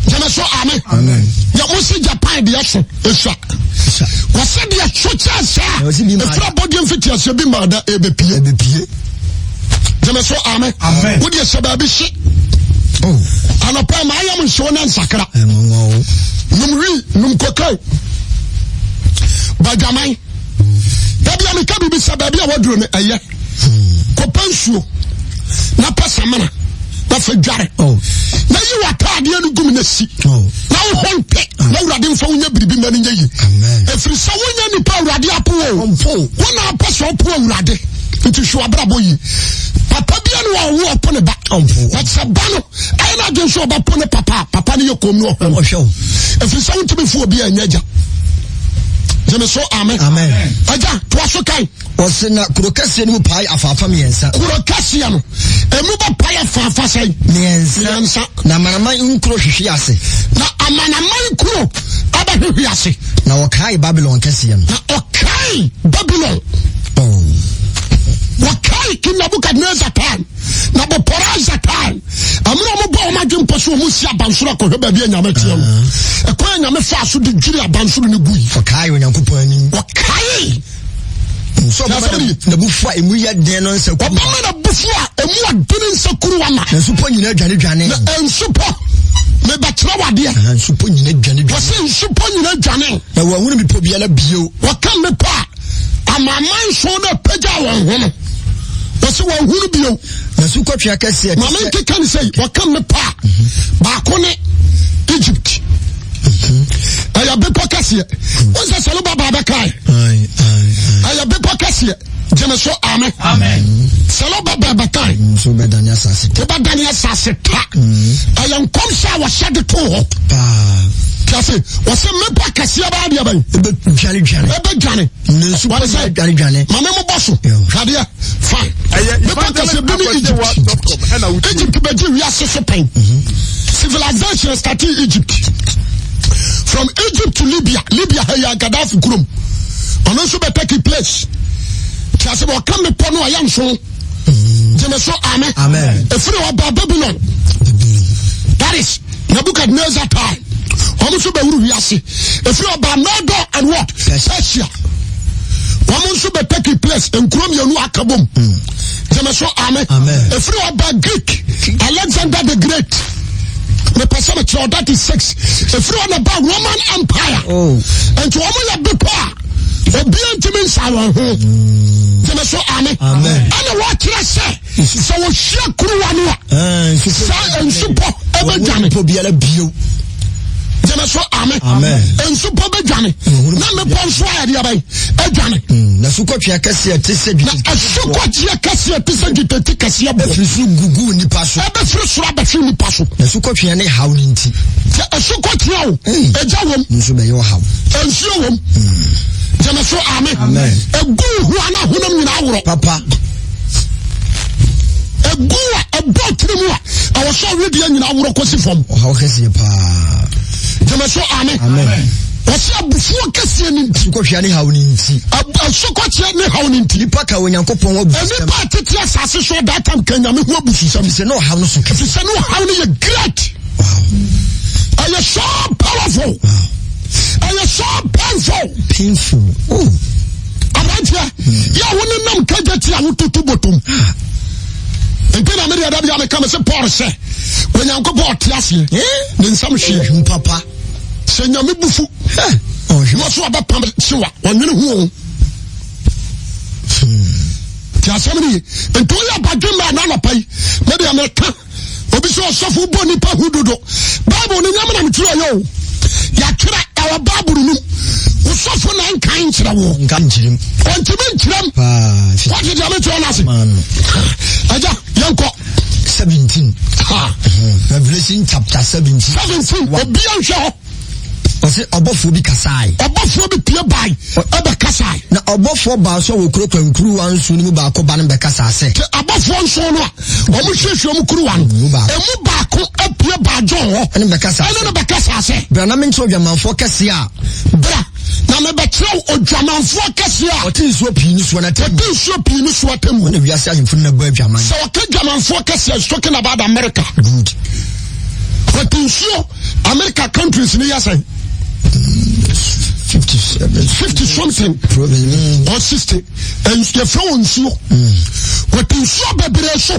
Gyeme so amen. Yɛ mo se Japan deɛ so esua. Wɔsɛ deɛ so kyɛn saa. Efiri abɔdeɛ mfiti aseɛ bi maa da ebepie. Ebepie. Gyeme so amen. Wo deɛ hyɛ baabi hye. Oh. Anɔpɛ maa yam nsuo na nsakra. Num wi num kokain. Badwaman. Dabi a meka biribi sɛ baabi a waduro no ɛyɛ. Kɔpɛ nsuo na pɛ samina na fɛ dware. Oh. Na yi w'ataadeɛ no gum na si. Oh. Na wo ho ntɛ na awurade mfa wo nyɛ biribi ma no nyɛ yi. Ɛfiri sɛ wonyɛ nipa awurade apo o. Wo na apɛ sɛ ɔpo awurade. Nti hwɛ w'abrabɔ yi. Papa bia ne wɔwo ɔpo ne ba. But sɛ ba no ɛyɛ no adwene sɛ ɔbɛpo ne papa a papa no yɛ kom no ɔhwɛ wo. Ɛfiri sɛ wontumi fo obi a ɛnyɛ agya. Gyeme so amen. Agya toa so kan. Ɔse na kuro kɛseɛ no mu pae afaafa mmiɛnsa. Kuro kɛseɛ no emu bɛpae afaafa sɛn? Mmiɛnsa. Mmiɛnsa. Na amanaman nkuro hwehwe ase. Na amanaman nkuro abɛhwehwe ase. Na wɔkae Babylon kɛseɛ no. Na ɔkae Babylon. Oh. Wɔkae King Nebuchadnezzar time. Nabopolassar time. Ɛmuna wɔn bɔ wɔn adwene pɔ. so wɔn si abansoro akɔhwɛ baabi a nyame teɛ no ah. ɛkwan a nyame faa so de dwiri abansoro no gui. Ɔkae Onyankopɔn anim. Ɔkae. Nso ɔbɛma n'abufuo a emu yɛ den no nsa kuruwa. Ɔbɛma n'abufuo a emu ɔden nsa kuruwa ma. Na nsupɔ nyinaa dwane dwane. Na nsupɔ mebɛkyerɛ wadeɛ. Nsupɔ nyinaa dwane dwane. Wɔsɛ nsupɔ nyinaa dwane. Na wɔahunu bepɔ biara bio. Wɔka mmepɔ a amanaman nson na apagya wɔn ho no. Wɔsɛ wɔahunu bio. Na sukɔtwea kɛseɛ. Maame nkeka ne sɛ wɔka mmepɔ a baako ne Egypt. Ɛyɛ bepɔ kɛseɛ. Wɔn sɛ Saloba baa bɛkae. Ɛyɛ bepɔ kɛseɛ. Gyeme so amen. Saloba baa bɛkae. Wobɛdane asase ta. Wobɛdane asase ta. Ɛyɛ nkɔmhyɛ a wɔhyɛ de too hɔ. Tiase wɔsɛ mmepɔ kɛseɛ bɛyɛ deɛ bɛn. Ɛbɛdwane dwane. Ɛbɛdwane. Wɔde sɛ maame mo bɔ so hwadeɛ fine. Bepɔ kɛseɛ bi ne Egypt. Egypt bɛgye wiase so pɛn. Civilization started Egypt. From Egypt to Libya. Libya ha yɛ Gaddafi kurom. Ɔno nso bɛ take place. Tiase wɔka mmepɔ no a yɛ nso. Gyeme so amen. Ɛfiri ɔba Babylon. That is Nebuchadnezzar time. Wɔn nso bɛwuru wiase. Ɛfiri ɔba Medo and what? Persia. Wɔn nso bɛ take place. Nkuro mmienu aka bom. Gyeme so amen. Ɛfiri ɔba Greek. Alexander the Great. Mepɛ sɛ mekyerɛ that is six. Ɛfiri ɔna ba Roman Empire. Oh. Nti wɔn yɛ bepɔ a obiara ntumi nsa wɔn ho. Gyeme so amen. Ɛna wɔkyerɛ sɛ sɛ wɔhyia kuruwa no a saa nsupɔ ɛbɛdwane. Biara bio. Gyeme so amen. Nsupɔ bɛdwane na mmepɔ nso ayɛ deɛ bɛn adwane. Na asukɔtwea kɛseɛ te sɛ dwetɛ. Na asukɔtwea kɛseɛ te sɛ dwetɛ kɛseɛ bɔ. Ɛfiri soro gugu nipa so. Ɛbɛfiri soro abɛhwe nipa so. Na asukɔtwea ne haw no nti. Sɛ asukɔtwea o, egya wom. Nso bɛyɛ ɔhaw. Nsuo wom. Gyeme so amen. Egu hu ana honam nyinaa worɔ. Papa. Egu a ɛbɔ tiri mu a ɛwɔ sɛ ɔwedeɛ nyinaa worɔ kɔsi fam. Ɔhaw kɛseɛ paa. Gyeme so amen. Wɔsi abufuo kɛseɛ ne nti. Asukɔhwea ne haw ne nti. Asukɔhwea ne haw ne nti. Nipa ka Onyankopɔn ho abususɛm. Nipa tete asase so that time ka Nyame ho abususɛm. Efisɛ ne ɔhaw no so kɛse. Efisɛ ne ɔhaw no yɛ great. Wow. Ɛyɛ so powerful. Wow. Ɛyɛ so painful. Painful. Oh. Aberanteɛ, yɛ a wo ne nam kagya ti a wototo botom. Ah. Nti na mede ɛda bi a meka me sɛ Paul sɛ Onyankopɔn ɔte aseɛ ne nsɛm hwee. Papa. Sɛ Nyame bufu na ɔso ɔbɛpam hyewa ɔnwene ho o. Ti asɛm no ye. Nti woyɛ badwemma a n'anɔpa yi mede meka obi sɛ ɔsɔfo bɔ nipa ho dodo. Bible no nyame na metwerɛ yɛ o. Yɛatwerɛ ɛwɔ Bible no mu. Wosɔfo na nka nkyerɛ wo. Nka nkyerɛm. Ɔntumi nkyerɛm. Wɔte deɛ mekyerɛ no ase. Agya yɛnkɔ. 17. Revelation chapter 17. 17. Obia nhwɛ hɔ. Ɔsɛ ɔbɔfoɔ bi kasae. Ɔbɔfoɔ bi pie bae ɛbɛ kasae. Na ɔbɔfoɔ baa so a wɔkurakura nkuruwa nson no mu baako ba no bɛkasaa sɛ. Te abɔfoɔ nson no a wɔn hwiehwie wɔn kuruwa no. Emu baako apue baa John hɔ. Ɛne bɛkasaa sɛ. Ɛne no bɛkasaa sɛ. Bra na menkyerɛ odwamanfoɔ kɛseɛ a. Bra na mebɛkyerɛ odwamanfoɔ kɛseɛ a. Ɔte nsuo pii no soɔ no atemmuo. Ɔte nsuo pii no soɔ atemmuo. Ɔna wiase ahemfo no na bɔ adwaman. Sɛ ɔka dwamanfoɔ kɛseɛ is talking about America. Good. Ɔte nsuo America countries ni yɛ sɛn. 57. 50 something. Or 60. Yɛfrɛ wɔ nsuo. Wɔte nsuo bebree so.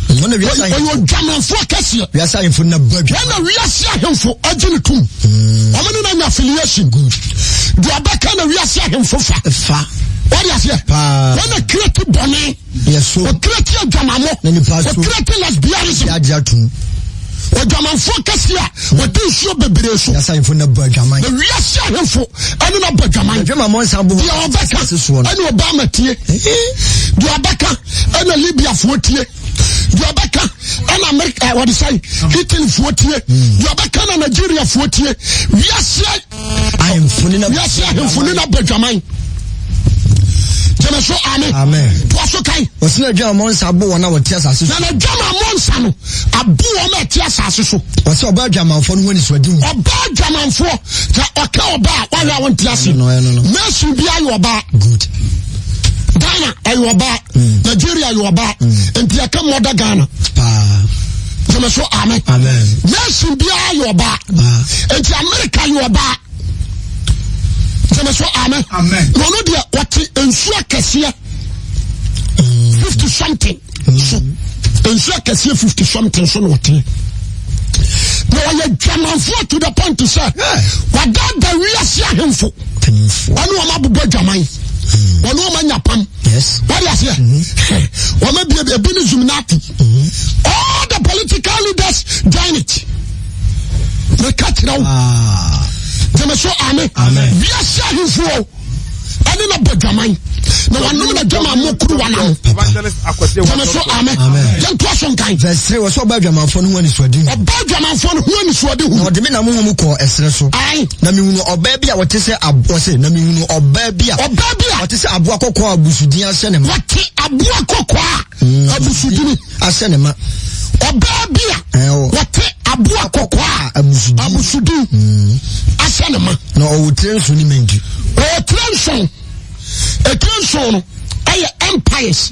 Ɔyɛ odwamanfoɔ kɛseɛ. Wiase ahemfo na bɔ adwaman. Wɔn na wiase ahemfo agye ne tom. Wɔn ne na nya affiliation. Deɛ ɔbɛka na wiase ahemfo fa. Fa. Wɔde aseɛ. Wɔn na create bɔne. Ɔcreate adwamammɔ. Ɔcreate lesbianism. Odwamanfoɔ kɛseɛ a wɔde nsuo bebree so. Wiase ahemfo na bɔ adwaman. Na wiase ahemfo ɛne na bɔ adwaman. Adwamammɔ nsa bɔ. Deɛ ɔbɛka ɛne Obama tie. Deɛ ɔbɛka ɛna Libyafoɔ tie. Deɛ ɔbɛka ɛna Amerika wɔde sɛn Italyfoɔ tie. Deɛ ɔbɛka na Nigeriafoɔ tie. Wiase ahemfo ne na wiase ahemfo ne na bɔ adwaman. Gyeme so amen. Amen. Toa so kan. Wɔsi na adwamammɔ nsa abo wɔn a wɔte asase so. Na n'adwamammɔ nsa no abo wɔn a ɛte asase so. Wɔsi ɔbaa adwamanfoɔ no ho anisoadehu. Ɔbaa adwamanfoɔ sɛ ɔka ɔbaa wahwɛ a wɔnte ase. Nation bi ayɛ ɔbaa. Good. Ghana ɛyɛ ɔbaa. Nigeria yɛ ɔbaa. Nti ɛka mɔda Ghana. Paa. Gyeme so amen. Nation biara yɛ ɔbaa. Nti America yɛ ɔbaa. Gyeme so amen. Na ɔno deɛ ɔte nsuo akɛseɛ 50 something so. Nsuo akɛseɛ 50 something so na ɔte. Na ɔyɛ dwamanfoɔ to the point sɛ wadaadaa wiase ahemfo. Ɔne wɔn abobɔ dwaman. Ɔne wɔn anya pam. Wade aseɛ. Wɔn abie ebi ne Zuminati. All the political leaders join it. Meka kyerɛ wo. Gyeme so ame. Wiase ahemfo ɛne na bɔ dwaman. Na wanom na dwama mo kuruwa na no. Gyeme so ame. Yɛntoa so nkan. Verse 3 wɔsɛ ɔbaa adwamanfoɔ no ho anisoade hu. Ɔbaa adwamanfoɔ no ho anisoade hu. Na ɔde me nam honhom mu kɔɔ ɛserɛ so. Ae. Na mehunu ɔbaa bi a ɔte sɛ ab ɔse na mehunu ɔbaa bi a. Ɔbaa bi a. Ɔte sɛ aboa kɔkɔɔ a abusudin ahyɛ ne ma. Wɔte aboa kɔkɔɔ a mm. abusudini. Ahyɛ ne ma. Ɔbaa bi a. Wɔte aboa kɔkɔɔ a abusudin mm. ahyɛ ne ma. Na ɔwɔ tire nson ne mɛntu. Ɔwɔ tire nson. Etire nson no ɛyɛ empires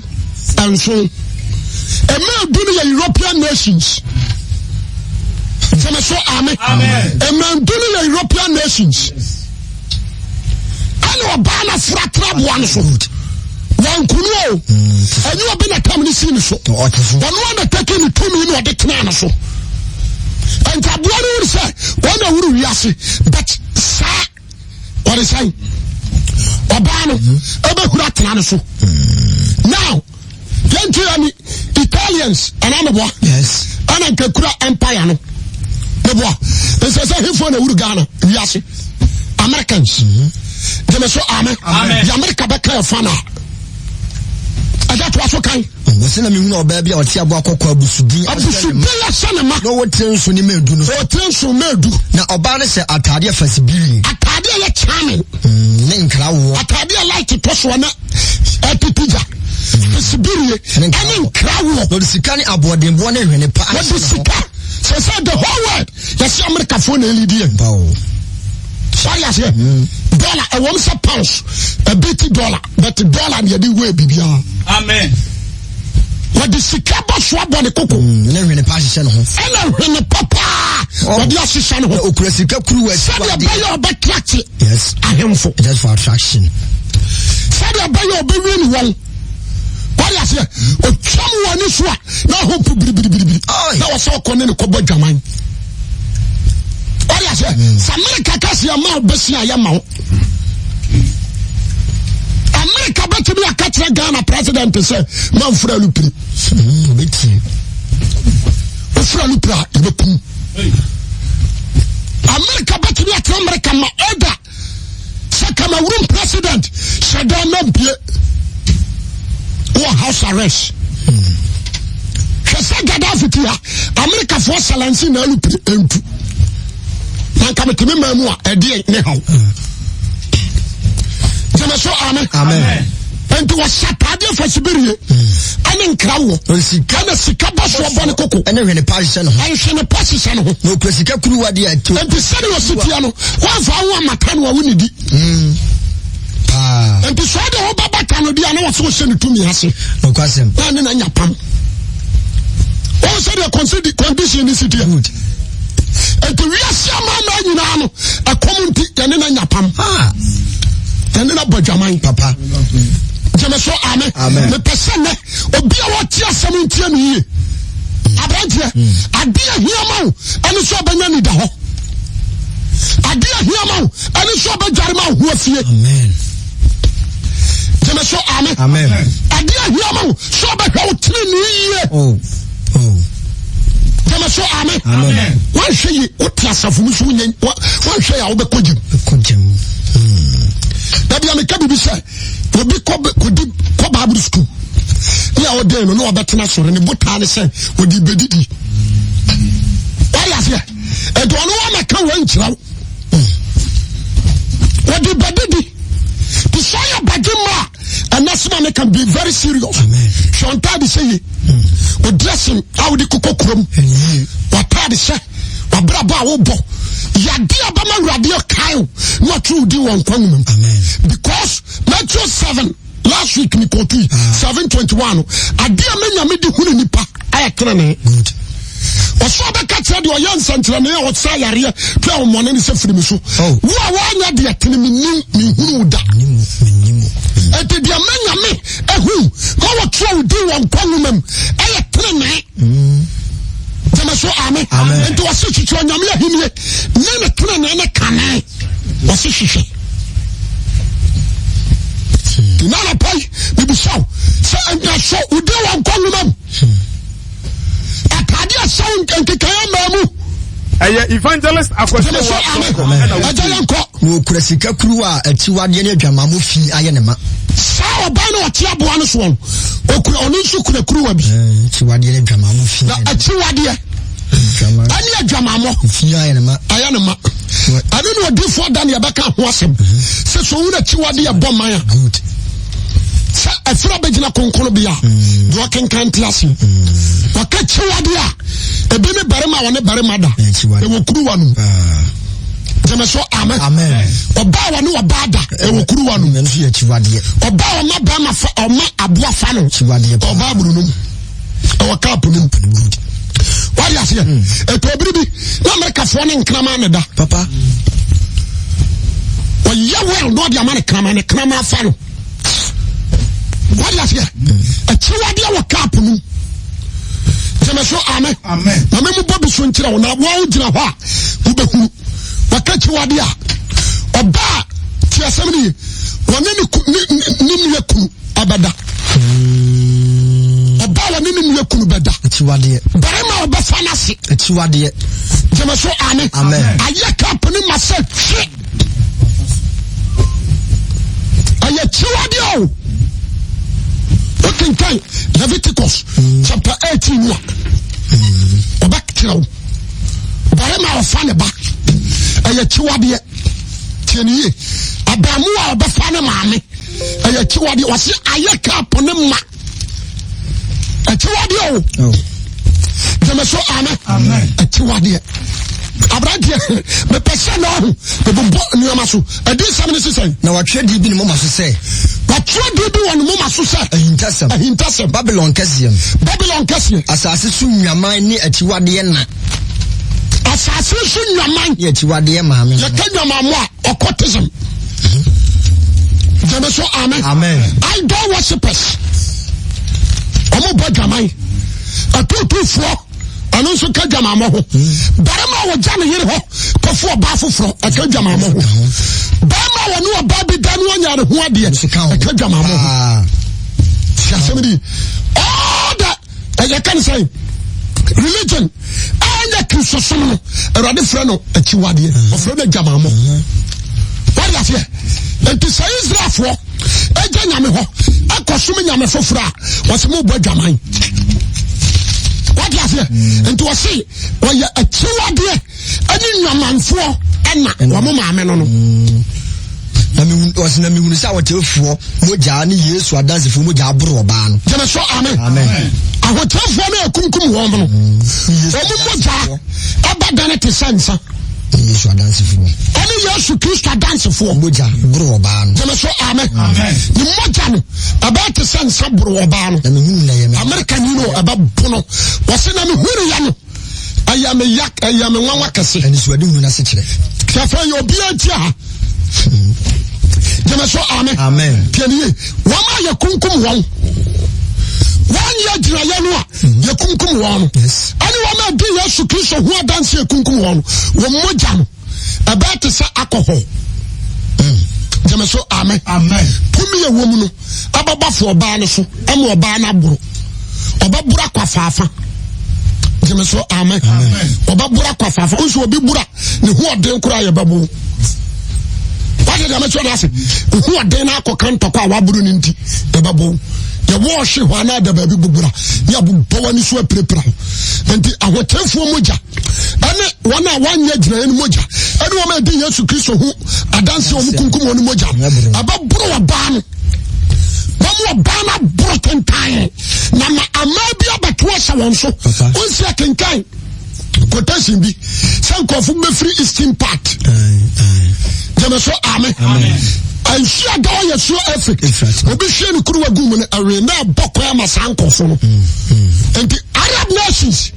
nson. Ɛmɛ du no yɛ European nations. Sɛmɛ so ame. Ɛmɛ du no yɛ European nations. Ɛna ɔbaa no afura tra boa no so. Wankunu o. Ɛnyɛ obi na tam no si ne so. Ɔno a na tɛki ne tumi na ɔde tena no so. Nti aboa no wuru sɛ wɔn na wuru wiase but saa ɔde sɛn ɔbaa no ɛbɛhuru atena no so now yɛnti yɛ ni Italians anaa meboa ɛna nka kura empire no meboa nsɛ sɛ hefoɔ na wuru Ghana wiase Americans gyeme so amen yɛ America bɛka ɛfa no a ɛgya toa so kan Wɔsi na mehunu ɔbaa bi a ɔte aboa kɔkɔɔ abusudin ahyɛ ne ma. Na ɔwɔ tire nson ne mmɛn du no. Ɔwɔ tire nson mmɛn du. Na ɔbaa no hyɛ ataadeɛ fasibiri. Ataadeɛ yɛ kyame. Ne nkrawoɔ. Ataadeɛ light tɔ soɔ na ɛtete gya. Fasibiri ɛne nkrawoɔ. Na ɔde sika ne aboɔdenboɔ ne nhwene pa ahyɛ ne ho. Wɔde sika sɛ sɛ the whole world yɛsɛ Amerikafoɔ na ɛlidi yɛn. Bawo. Sɔre aseɛ. Dollar ɛwɔm sɛ pounds ɛbi ti dollar. But dollar na yɛde wɔ biribiara. Amen. Wɔde sika bɔ so abɔ ne koko. Ne hwene pa ahyehyɛ ne ho. Ɛna hwene pa paa oh. wɔde ahyehyɛ ne ho. Okura sika kuruwa Sɛdeɛ ɛbɛyɛ ɔbɛtrakye. Yes. Ahemfo. Just for attraction. Sɛdeɛ ɛbɛyɛ ɔbɛwie ne wɔn. Wɔde aseɛ otwam wɔn ani so a na ho po biribiribiri. Na wɔsɛ ɔkɔ ne ne kɔbɔ dwaman. Wɔde aseɛ sɛ Amerika kasi ama ɔbɛsi a yɛ ma wo. Amerika bɛtumi aka kyerɛ Ghana president sɛ mamfura alupere. Wofura alupere a yɛbɛkum. Amerika bɛtumi akyerɛ Amerika ma order sɛ Cameroon president hyɛ dan na mpie wɔ house arrest. Hwɛ sɛ Gaddafi ti ha Amerikafoɔ salansi na alupere ntu. Na nka metumi maa mu a ɛdeɛ ne haw. Gyeme so amen. Amen. Nti wɔhyɛ ataadeɛ fasibirie ɛne nkra wɔ ɛna sika bɔ soɔ bɔ ne koko ɛne hwene pa hyehyɛ ne ho ɛhwene pa hyehyɛ ne ho na okura sika kuruwa deɛ ɛte nti sɛdeɛ ɔsi tia no wɔamfa ho amata no a wonidi nti sɛ ɔde ho bɛbata no deɛ na wɔsɛ ɔhyɛ ne tumi ase nokwasɛm na ne na nya pam wɔn sɛdeɛ condition ne si teɛ nti wiase amanaman nyinaa no ɛkɔm nti yɛne no anya pam yɛne no bɔ dwaman papa gyeme so ame mepɛ sɛ nnɛ obi a wɔte asɛm ntie no yie aberanteɛ hmm. ade ahia ma wo ɛne sɛ ɔbɛnya nida hɔ ade ahia ma wo ɛne sɛ ɔbɛdware ma wo ho afie gyeme so ame ade ahia ma wo sɛ ɔbɛhwɛ wo tene ne yie oh. Oh. Gyeme so ame. Wanhwɛ yi wote asafo mu so wonyɛ wanhwɛ yi a wobɛkɔ gyem. Kɔ gyem. Hmm. Dabi a meka biribi sɛ obi kɔ kɔdi kɔ Bible school ne a ɔdɛn no na ɔbɛtena sɔre ne botaa ne sɛ ɔde bɛdidi. Wade aseɛ ɛnti ɔno wamɛka wɔ nkyerɛ wo. Ɔde bɛdidi. Te sɛ ɔyɛ badwe ma a ɛnɛ sɛ ma meka be very serious. Hwɛ ɔntaade sɛ ye. O dressing a wode kokɔ kurom. Wataade hyɛ wabrabɔ a wobɔ. Yade a bɛma awurade ɔkae wo na ɔtwe wo din wɔ nkwa nwoma mu. Because Matthew 7 last week me kɔtui 721 no ade a menya mede hunu nipa ayɛ tenene. Ɔsɛ ɔbɛka kyerɛ deɛ ɔyɛ nsɛnkyerɛnne a ɔsa yareɛ tua ahomɔne no sɛ firi me so. Oh. Wo a woanyɛ deɛ tene mennim menhunu wo da. Enti deɛ ma Nyame ahu ma wɔtwerɛ wo din wɔ nkwa nwoma mu ɛyɛ tenenee. Gyeme so ame. Enti ɔse hwehwɛ Onyame ahennie ne ne tenenee ne kane. Ɔse hwehwɛ. Nti na anɔpa yi mebisa wo sɛ ɛnka so wo din wɔ nkwa nwoma mu. Atade a ɛhyɛ wo nkekaeɛ mmaa mu. Ɛyɛ Evangelist Akwasi Gyeme so ame. Ɛgya yɛn kɔ. Na ɔkura sika kuruwa a akyiwadeɛ ne adwamammɔ fi ayɛ ne ma. Saa ɔbaa no ɔte aboa no soɔ no, ɔkura ɔno nso kura kuruwa bi. Akyiwadeɛ ne adwamammɔ fi. Na akyiwadeɛ ɛne adwamammɔ fi ayɛ ne ma. Ayɛ ne ma. Ɛno na odiifoɔ Daniel bɛka ho asɛm sɛ sɛ ɔhunu akyiwadeɛ ɛbɔ man a. Good. Sɛ ɛfiri abɛgyina kronkron bea mm. deɛ ɔkenkan te ase. Wɔka akyiwadeɛ a ebi ne barima a ɔne barima da ɛwɔ kuruwa no mu. Ah. Gyeme so amen. Ɔbaa wɔne ɔbaa da ɛwɔ kuruwa no mu. Ɔbaa ɔma bɛrima fa ɔma aboa fa no. Ɔbaa bunu no mu ɛwɔ kaapo no mu. Wade aseɛ. Ɛtɔ obiri bi na Amerikafoɔ ne nkraman ne da. Papa. Ɔyɛ well na ɔde ama ne kraman ne kraman fa no. Wade aseɛ. Akyiwadeɛ wɔ kaapo no mu. Gyeme so amen. Na me mu bɔ bi so nkyerɛ wo na wɔn gyina hɔ a wobɛhunu. Wɔka akyiwadeɛ a ɔbaa te asɛm no ye wɔne ne ne nua kunu ɛbɛda. Ɔbaa wɔne ne nua kunu bɛda. Akyiwadeɛ. Barima a ɔbɛfa n'ase. Akyiwadeɛ. Gyeme so amen. Ayɛ kapo ne ma sɛ hwe. Ɛyɛ akyiwadeɛ o. Wokenkan Leviticus chapter 18 no a ɔbɛkyerɛ wo barima a ɔfa ne ba ɛyɛ akyiwadeɛ. Tie ne yie. Abaamuwa a ɔbɛfa ne maame ɛyɛ akyiwadeɛ. Wɔse ayɛ kapo ne ma akyiwadeɛ o. Oh. Gyeme so amen. Akyiwadeɛ. Aberanteɛ mepɛ sɛ na ɔho mebobɔ nneɛma so. Adiyisɛm no sesɛn. Na wɔatwerɛ din bi ne moma so sɛ. Wɔatwerɛ din bi wɔ ne moma so sɛ. Ahintasɛm. Ahintasɛm. Babilon kɛseɛ no. Babilon kɛseɛ. Asase so nnwaman ne akyiwadeɛ na. Asase so nnwaman. Ne akyiwadeɛ maame. Yɛka nnwamammɔ a occultism. Gyeme so amen. Amen. Idol worshippers. Wɔn bɔ dwaman. Atuutuufoɔ ɛno nso ka dwamammɔ ho. Barima a wɔgya ne yere hɔ kɔfo ɔbaa foforɔ ɛka dwamammɔ ho. Barima a wɔne ɔbaa bi da no anya ne ho adeɛ ɛka dwamammɔ ho. Ti asɛm di. All the ɛyɛ ka ne sɛn religion ɛnyɛ kristosom no awurade frɛ no akyiwadeɛ ɔfrɛ no adwamammɔ. Wɔde aseɛ nti sɛ Israelfoɔ ɛgya nyame hɔ ɛkɔsom nyame foforɔ a wɔsɛ mobɔ adwaman. Wɔde aseɛ nti wɔse wɔyɛ akyiwadeɛ ɛne nnwamanfoɔ ɛna wɔn maame no no. Na mehu ɔsi na mehunu sɛ ahotefoɔ mogya ne Yesu adansefoɔ mogya aboro ɔbaa no. Gyeme so amen. Amen. Ahotefoɔ no akunkum wɔn no. Wɔn mogya ɛba dane te sɛ nsa. Ne Yesu adansefoɔ. Ɛne Yesu Kristo adansefoɔ. Mogya boro ɔbaa no. Gyeme so amen. Ne mogya no ɛbɛyɛ te sɛ nsa boro ɔbaa no. Na mehunu na ɛyɛ me. Amerika ni no ɛbɛbo no. Wɔsi na mehunu ya no ɛyɛ me ya ɛyɛ me nwanwa kɛse. Anisoadehunu no ase kyerɛ. Sɛfɛ yɛ obiara nti ha. Gyeme so amen. Amen. Tiɛ ni ye wɔn a yɛkunkum wɔn wɔn yɛ gyinaeɛ no a yɛkunkum wɔn no ɛne wɔn a di Yesu Kristo ho adanse yɛkunkum wɔn no wɔn mogya no ɛbɛyɛ te sɛ alcohol. Gyeme so amen. Tumi yɛ wɔm no ɛbɛba fo ɔbaa no so ɛma ɔbaa no aboro ɔbɛboro akɔ afaafa. Gyeme so amen. Ɔbɛboro akɔ afaafa nso obi bura ne ho ɔden koraa yɛ bɛbo wagye deɛ mɛkyerɛ no ase ne ho ɔden no akɔka ntɔkwa a waboro no nti yɛbɛbo yɛwɔ ɔhwe hɔ anaa da baabi bobora ne abobɔ w'ani so apirapira ho nti ahotefoɔ mogya ɛne wɔn a wɔanyɛ gyinaeɛ no mogya ɛne wɔn a ɛdi Yesu Kristo ho adanse wɔn kunkum wɔn mogya ɛbɛboro ɔbaa no wɔn ɔbaa no aboro tentan na ma amaa bi abɛto ahyɛ wɔn so wɔnsi akenkan quotation bi sɛ nkurɔfo bɛfiri eastern part gyeme so ame nsuo a da yɛ suo efik obi hwie ne kuruwa gu mu no ɛwee na ɛbɔ kwan ama saa nkurɔfo no nti Arab nations.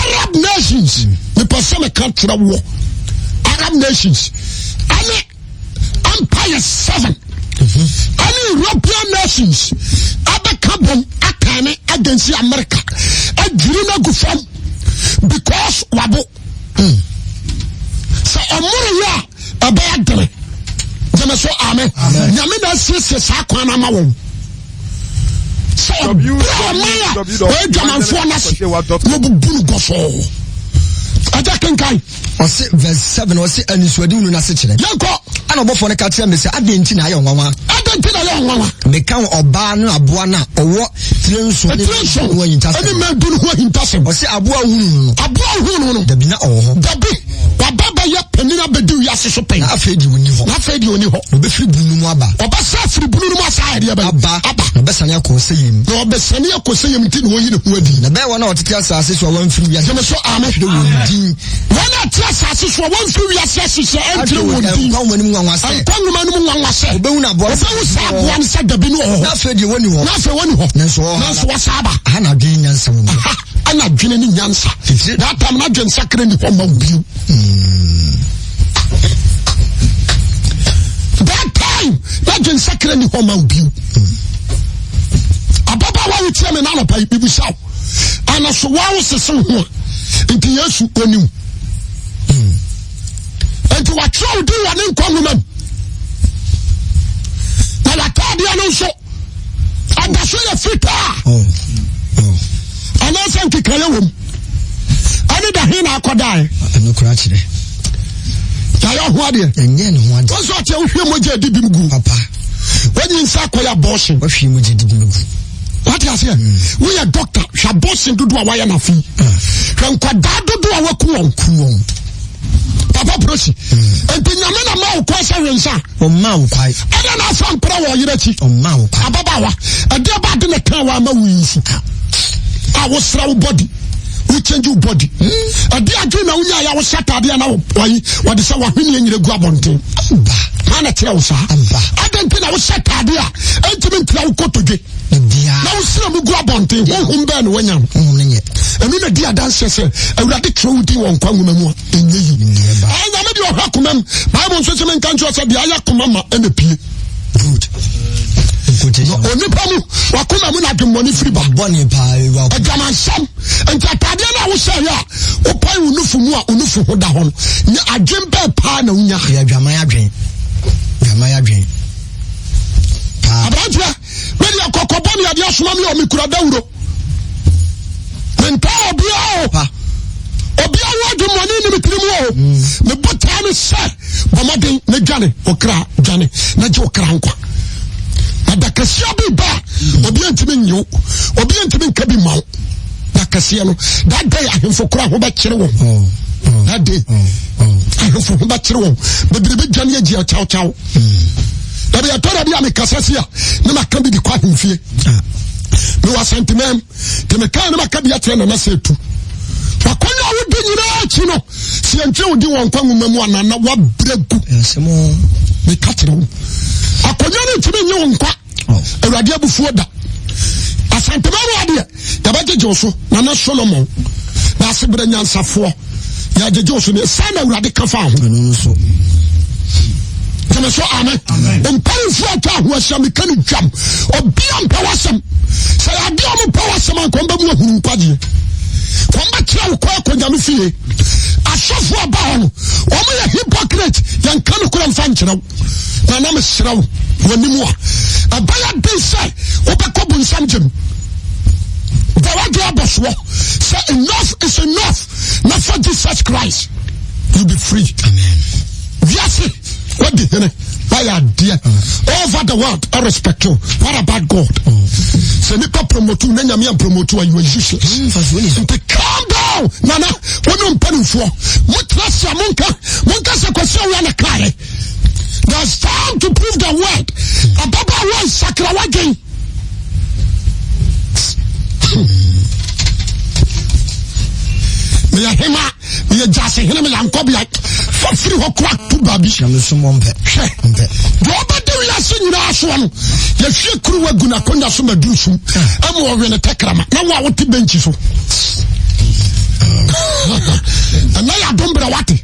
Arab nations mepɛ sɛ meka kyerɛ woɔ Arab nations ɛne empire seven ɛne European nations abɛka bom atane against America adwiri no agu fam because wabo sɛ ɔmoro yɛ a ɛbɛyɛ dene gyeme so ame nyame na asiesie saa kwan no ama wɔn sɛ ɔbrɛ ɔman a ɔyɛ dwamanfoɔ no ase na ɔbubu no gɔsɔɔ agya kenkan ɔse verse 7 ɔse anisoadehunu no ase kyerɛ yɛnkɔ ɛna ɔbɔfoɔ no ka kyerɛ me sɛ adɛn nti na ayɛ nwanwa adɛn nti na ayɛ nwanwa meka wo ɔbaa no aboa no a ɔwɔ tire nson ne ho ahintasɛm ɛne mɛdu no ho ahintasɛm ɔse aboa hunu no aboa hunu no dabi na ɔwɔ hɔ dabi waba bɛyɛ panin abɛdi wiase so pɛn na afei deɛ ɔni hɔ na afei deɛ ɔni hɔ na ɔbɛfiri bunu no mu aba ɔbɛsa afiri bunu no mu asa ayɛdeɛ bɛn aba aba na ɔbɛsane akɔ ɔsɛyɛ mu na ɔbɛsane akɔ sɛyɛ mu nti na ɔyi ne ho adi na bɛyɛ wɔn a wɔtete asase so a wɔamfiri wiase gyeme so amen hwere wɔn din wɔn a te asase so a wɔmfiri wiase ahyehyɛ ɛntwerɛ wɔn din nkwa nwoma no mu nwanwa sɛ nkwa nwoma no mu nwanwa sɛ wɔbɛhu no aboa wɔbɛhu saa aboa no sɛ dabi no wɔ hɔ na afei deɛ wɔni hɔ na afei wɔni hɔ nanso wɔ nanso wɔsa aba aha na adwene nyansa wɔ mu aha ɛna adwene ne nyansa that time na adwene sakra ni hɔ ma wo bio that time na adwene sakra ni hɔ ma wo bio ababaawa wotia me na anɔpa yi bibusa wo ana so wa wo sese ho a nti Yesu onim nti watwerɛ wo din wɔ ne nkwa nwoma mu na wataadeɛ no nso ɛda so yɛ fitaa anaasɛ nkekaeɛ wɔ mu ɛne da he na akɔdae ɛno kora kyerɛ yɛayɛ ho adeɛ ɛnyɛ ne ho adeɛ wɔn nso ɔkyɛ wohwie mogya adi bim gu papa wɔnyi nsa akɔyɛ abortion wohwie mogya adi bim gu wate aseɛ hmm. woyɛ doctor hwɛ abortion dodoɔ a wayɛ n'afe hmm. hwɛ nkwadaa dodoɔ a waku wɔn ku wɔn papa prosi hmm. nti nyame na ma wo kwan sɛ hwe nsa ɔma wo kwan ɛna na afa mpra wɔ ɔyere akyi ɔma wo kwan ababaawa ɛdeɛ ba ade na kan wa ama wo yi su a wosra wo body wo change wo body ɛde adwene na wonya ya wohyɛ ataadeɛ na wayi wɔde sɛ wahweneɛ nyina gu abɔnten maa na kyerɛ wo saa adɛn nti na wohyɛ ataadeɛ a ɛntumi ntina wo kotodwe na wosira mu gu abɔnten honhom bɛɛ na woanya no ɛno na di adanseɛ sɛ awurade twerɛ wo din wɔ nkwa nwoma mu a ɛnyɛ yi nyame deɛ ɔhwɛ akoma mu bible nso sɛ menka nkyerɛ sɛ deɛ ayɛ akoma ma ɛna pie Good. Na onipa mu wakoma mu na adwemmɔne firi ba. Bɔne paa ewa. Adwamansɛm. Nti ataadeɛ no a wohyɛ yɛ a wopae wo nufu mu a wo nufu ho da hɔ no nyɛ adwen bɛɛ paa na wonya. Yɛ adwaman adwen. Adwaman adwen. Paa. Aberanteɛ, me deɛ kɔkɔbɔ ne adeɛ asoma me a mekura dawuro. Mentaa obiara o. Pa. Obiara wɔ adwemmɔne ne me tirim o. Mm. Me botaa ne sɛ bɔ mmɔden na dwane wo kra dwane na gye wo kra nkwa. Na da kɛseɛ bi ba a obiara ntumi nye wo obiara ntumi nka bi ma wo. Da kɛseɛ no that day ahemfo kora ho bɛkyere wɔn. Oh. Oh. That day oh. ahemfo ho bɛkyere wɔn bebree bɛdwane agyi akyawkyaw. Dabi ɛtɔ da bi a mekasa si a ne maka bi de kɔ ahemfie. Ah. Mewɔ Asantemam nti mekaa ne maka bi akyerɛ nana sɛ etu. Wakɔnya a wodi nyinaa akyi no sɛ yɛntwerɛ wo din wɔ nkwa nwoma mu anaa na wabrɛ gu. Meka kyerɛ wo akonnwa no ntumi nye wo nkwa. Oh. Awurade abufuo da. Asantemam adeɛ yɛbɛgyegye wo so nana Solomon na ase berɛ nyansafoɔ yɛgyegye wo so ne saa na awurade ka fa ho gyeme so ame mpanimfoɔ atwa ho ahyia meka no dwam obia mpɛ w'asɛm sɛ yɛadeɛ ɔmo pɛ w'asɛm anka ɔmbɛmu ahunu nkwagyeɛ wɔmbɛkyerɛ wo kɔ akɔ nyame fie asɔfoɔ aba hɔ no wɔn yɛ hypocrite yɛnka no kora mfa nkyerɛ wo na na mesrɛ wo w'anim a ɛbɛyɛ den sɛ wobɛkɔ bonsam gyem da wadwe abɔ soɔ sɛ enough is enough na fa Jesus Christ you be free. Amen. Wiase wadi hene wayɛ adeɛ over the world I respect you what about God sɛ nipa promote na nyame a promote you are useless nti calm down nana wɔne mpanimfoɔ motena se a monka monka sɛ kwasi awia na kaeɛ there's time to prove the word ababaawa nsakra wadwen meyɛ hema meyɛ gyase hene meyɛ ankɔbea fa firi hɔ kora to baabi hwɛ deɛ ɔbɛde wiase nyinaa soɔ no yɛhwie kuruwa gu n'akonnwa so ma duru sum ɛma ɔwe ne tɛkrama na wo a wote bɛnkyi so. Ɛnɛ yɛ adom berɛ wate.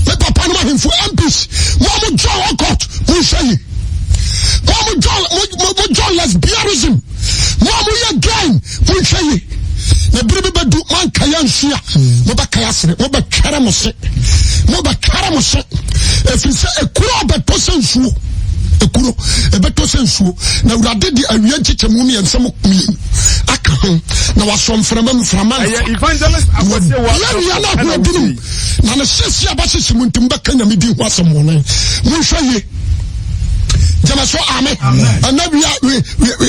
Me papa no ahemfo MPs mo a mo join ɔkɔt mo nhwɛ yi. Mo a mo join mo join lesbianism mo a mo yɛ gay mo nhwɛ yi. Na bere bi bɛdu mo anka yɛ nsu a mo bɛka yɛ asere mo bɛtwɛrɛ mo se mo bɛtwɛrɛ mo se ɛfiri sɛ ekuro a bɛtɔ sɛ nsuo ekuro ɛbɛtɔ sɛ nsuo na awurade de awia nkyekyɛmu mmiɛnsa mu mmienu aka ho na wasɔ mframa mframa Ɛyɛ Evangelist Akwasi Awuah wabia nnua no ɛna ahoɔdene mu wotie. na ne hyehye a bɛhyehye mu nti mobɛka nyame din ho asɛm wɔ ne monhwɛ yie gyama so ame ɛnɛ wia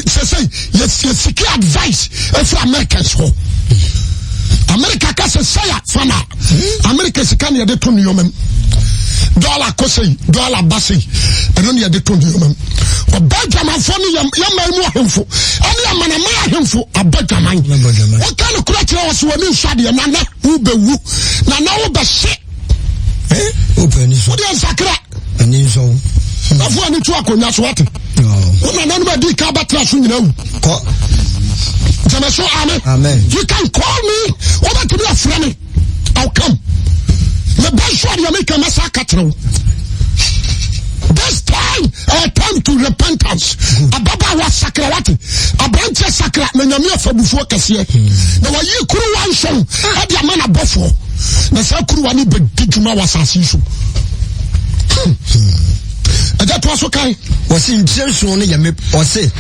sɛ sɛ yɛsiki advice ɛfiri Americans hɔ. America ka sɛ sɛ a fa na America sika ne yɛde to nneɛma mu dɔla kɔ sɛi dɔla ba sɛi ɛno ne yɛde to nneɛma mu. Ɔba adwamanfoɔ ne yɛman mu ahemfo ɛne amanaman ahemfo aba dwaman. Woka no kora kyerɛ wɔ so w'ani nsɔ adeɛ nana wobɛwu nana wobɛhye. Wodeɛ nsakra afo ani to akonnwa so wate wo nananom adi ka bɛtra so nyina wu. Gyeme so amen. You can call me, wobɛtumi afrɛ me, I'll come. Meba nso adeɛ meka mɛsa aka kyerɛ wo. This time uh, time to repentance. Ababaawa sakra wate, aberanteɛ sakra na nyame afabufoɔ kɛseɛ na wayi kuruwa nson ɛde ama n'abɔfoɔ na saa kuruwa no bɛdi dwuma wɔ asase yi so. Ɛgya toa so kan. Wɔsi ntire nson no yɛ me ɔse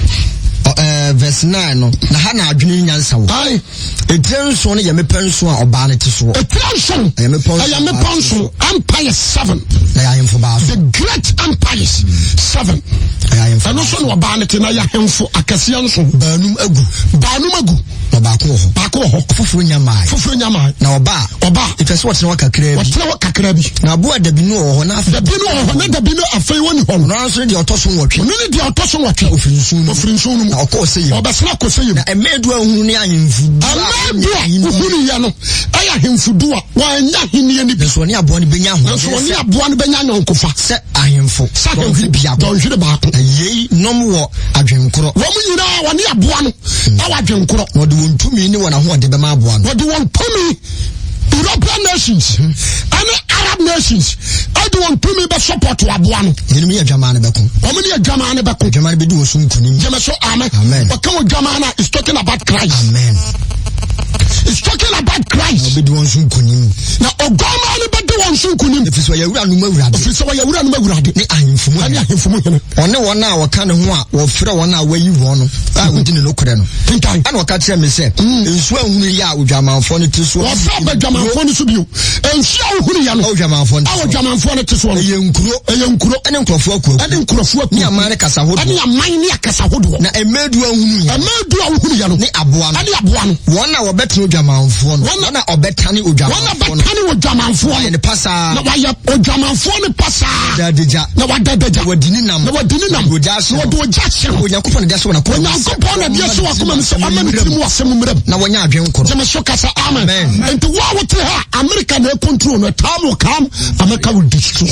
ɛɛ verse 9 no na ha na adwene nyansa wɔ. Aye. Etire nson no yɛ mmepɔ nson a ɔbaa no te soɔ. Etire nson. Ɛyɛ mmepɔ nson. Ɛyɛ mmepɔ nson. Empire seven. Na yɛ ahemfo baako. The great empires seven. Ɛyɛ ahemfo. Ɛno nso na ɔbaa no te na yɛ ahemfo akɛseɛ nson. Baanum agu. Baanum agu. Na baako wɔ hɔ. Baako wɔ hɔ. Foforɔ nya maa. Foforɔ nya maa. Na ɔbaa. Ɔbaa. Etwa sɛ ɔtena hɔ kakraa bi. Ɔtena hɔ kakraa bi. Na aboa dabi no wɔ hɔ na afei. Dabi no wɔ hɔ na dabi no afei wɔn ni hɔ no. Ɔno nso ne deɛ ɔtɔ so nwɔtwe. Ɔno ne deɛ ɔtɔ so nwɔtwe. Ofiri nsuo no mu. Ofiri nsuo no mu. Na ɔkɔɔ sɛ yam. Ɔbɛsena kɔ sɛ yam. Na mmɛn du a ohunu ne ahemfo du a. Mmɛn du a ohunu yɛ no ɛyɛ ahemfo du a wɔanya ahenni no bi. Nanso ɔne aboa no bɛnya ahoɔden. Nanso ɔne aboa no bɛnya anyɔnkofa. Sɛ ahemfo. Sɛ ahemfo biako. Dɔnhwere baako. Na yei nom wɔ adwenkorɔ. Wɔn nyinaa wɔne aboa no ɛwɔ adwenkorɔ. Na wɔde wɔn tumi ne wɔn ahoɔden bɛma aboa no. Wɔde wɔn tumi European nations ɛne Arab nations ɛde wɔn tumi bɛ support aboa no. Yɛnum ne adwamaa no bɛko. Wɔn ne adwamaa no bɛko. Adwamaa no bɛdi wɔn so nkunim. Gyeme so amen. Amen. Wɔka wɔ adwamaa no is talking about Christ. Amen. It's talking about Christ. Na ɔbɛdi wɔn so nkunim. Na ɔguamaa no bɛdi wɔn so nkunim. Ɛfiri sɛ ɔyɛ awuranom awurade. Ɛfiri sɛ ɔyɛ awuranom awurade. Ne ahemfo mu hene. Ne ahemfo mu hene. Ɔne wɔn a wɔka ne ho a wɔfrɛ wɔn a wɔayi wɔn no a wɔdi ne nokorɛ no. Kenkan. Ɛna ɔka kyerɛ me sɛ, nsuo a wohunu yɛ a odwamanfoɔ no te soɔ. Wɔsɛ ɔba dwamanfoɔ no so bio. Nsuo a wohunu yɛ no. A odwamanfoɔ no te A soɔ. odwamanfoɔ no te soɔ no. Ɛyɛ nkuro. Ɛyɛ nkuro. Ɛne nkurɔfoɔ akuakuo. Ɛne nkurɔfoɔ akuo. Ne aman ne kasa hodoɔ. Ɛne aman ne akasa hodoɔ. Na mmɛn du a wohunu yɛ. Mmɛn du a wohunu yɛ no. Ne aboa no. Ɛne aboa no. Wɔn a wɔbɛtene odwamanfoɔ no. Wɔn a wɔbɛtane odwamanfoɔ Wɔn no. a wɔbɛtane odwamanfoɔ no. Wɔayɛ ne pasaa. Na wɔayɛ odwamanfoɔ no pasaa. Na wɔada adagya. Na wɔada adagya. Na wɔadi ne nam. Na wɔadi ne nam. Na wɔde ogya ahye no. Na wɔde ogya ahye no. Onyankopɔn na de ahyɛ wɔn akoma mu. Onyankopɔn na de ahyɛ wɔn akoma mu sɛ ɔma ne tirim asɛm mmra mu. Na wɔnyɛ adwene korɔ. Gyeme so kasa amen. Amen. Nti wo a wote ha America na ɛcontrol no, time will come America will destroy.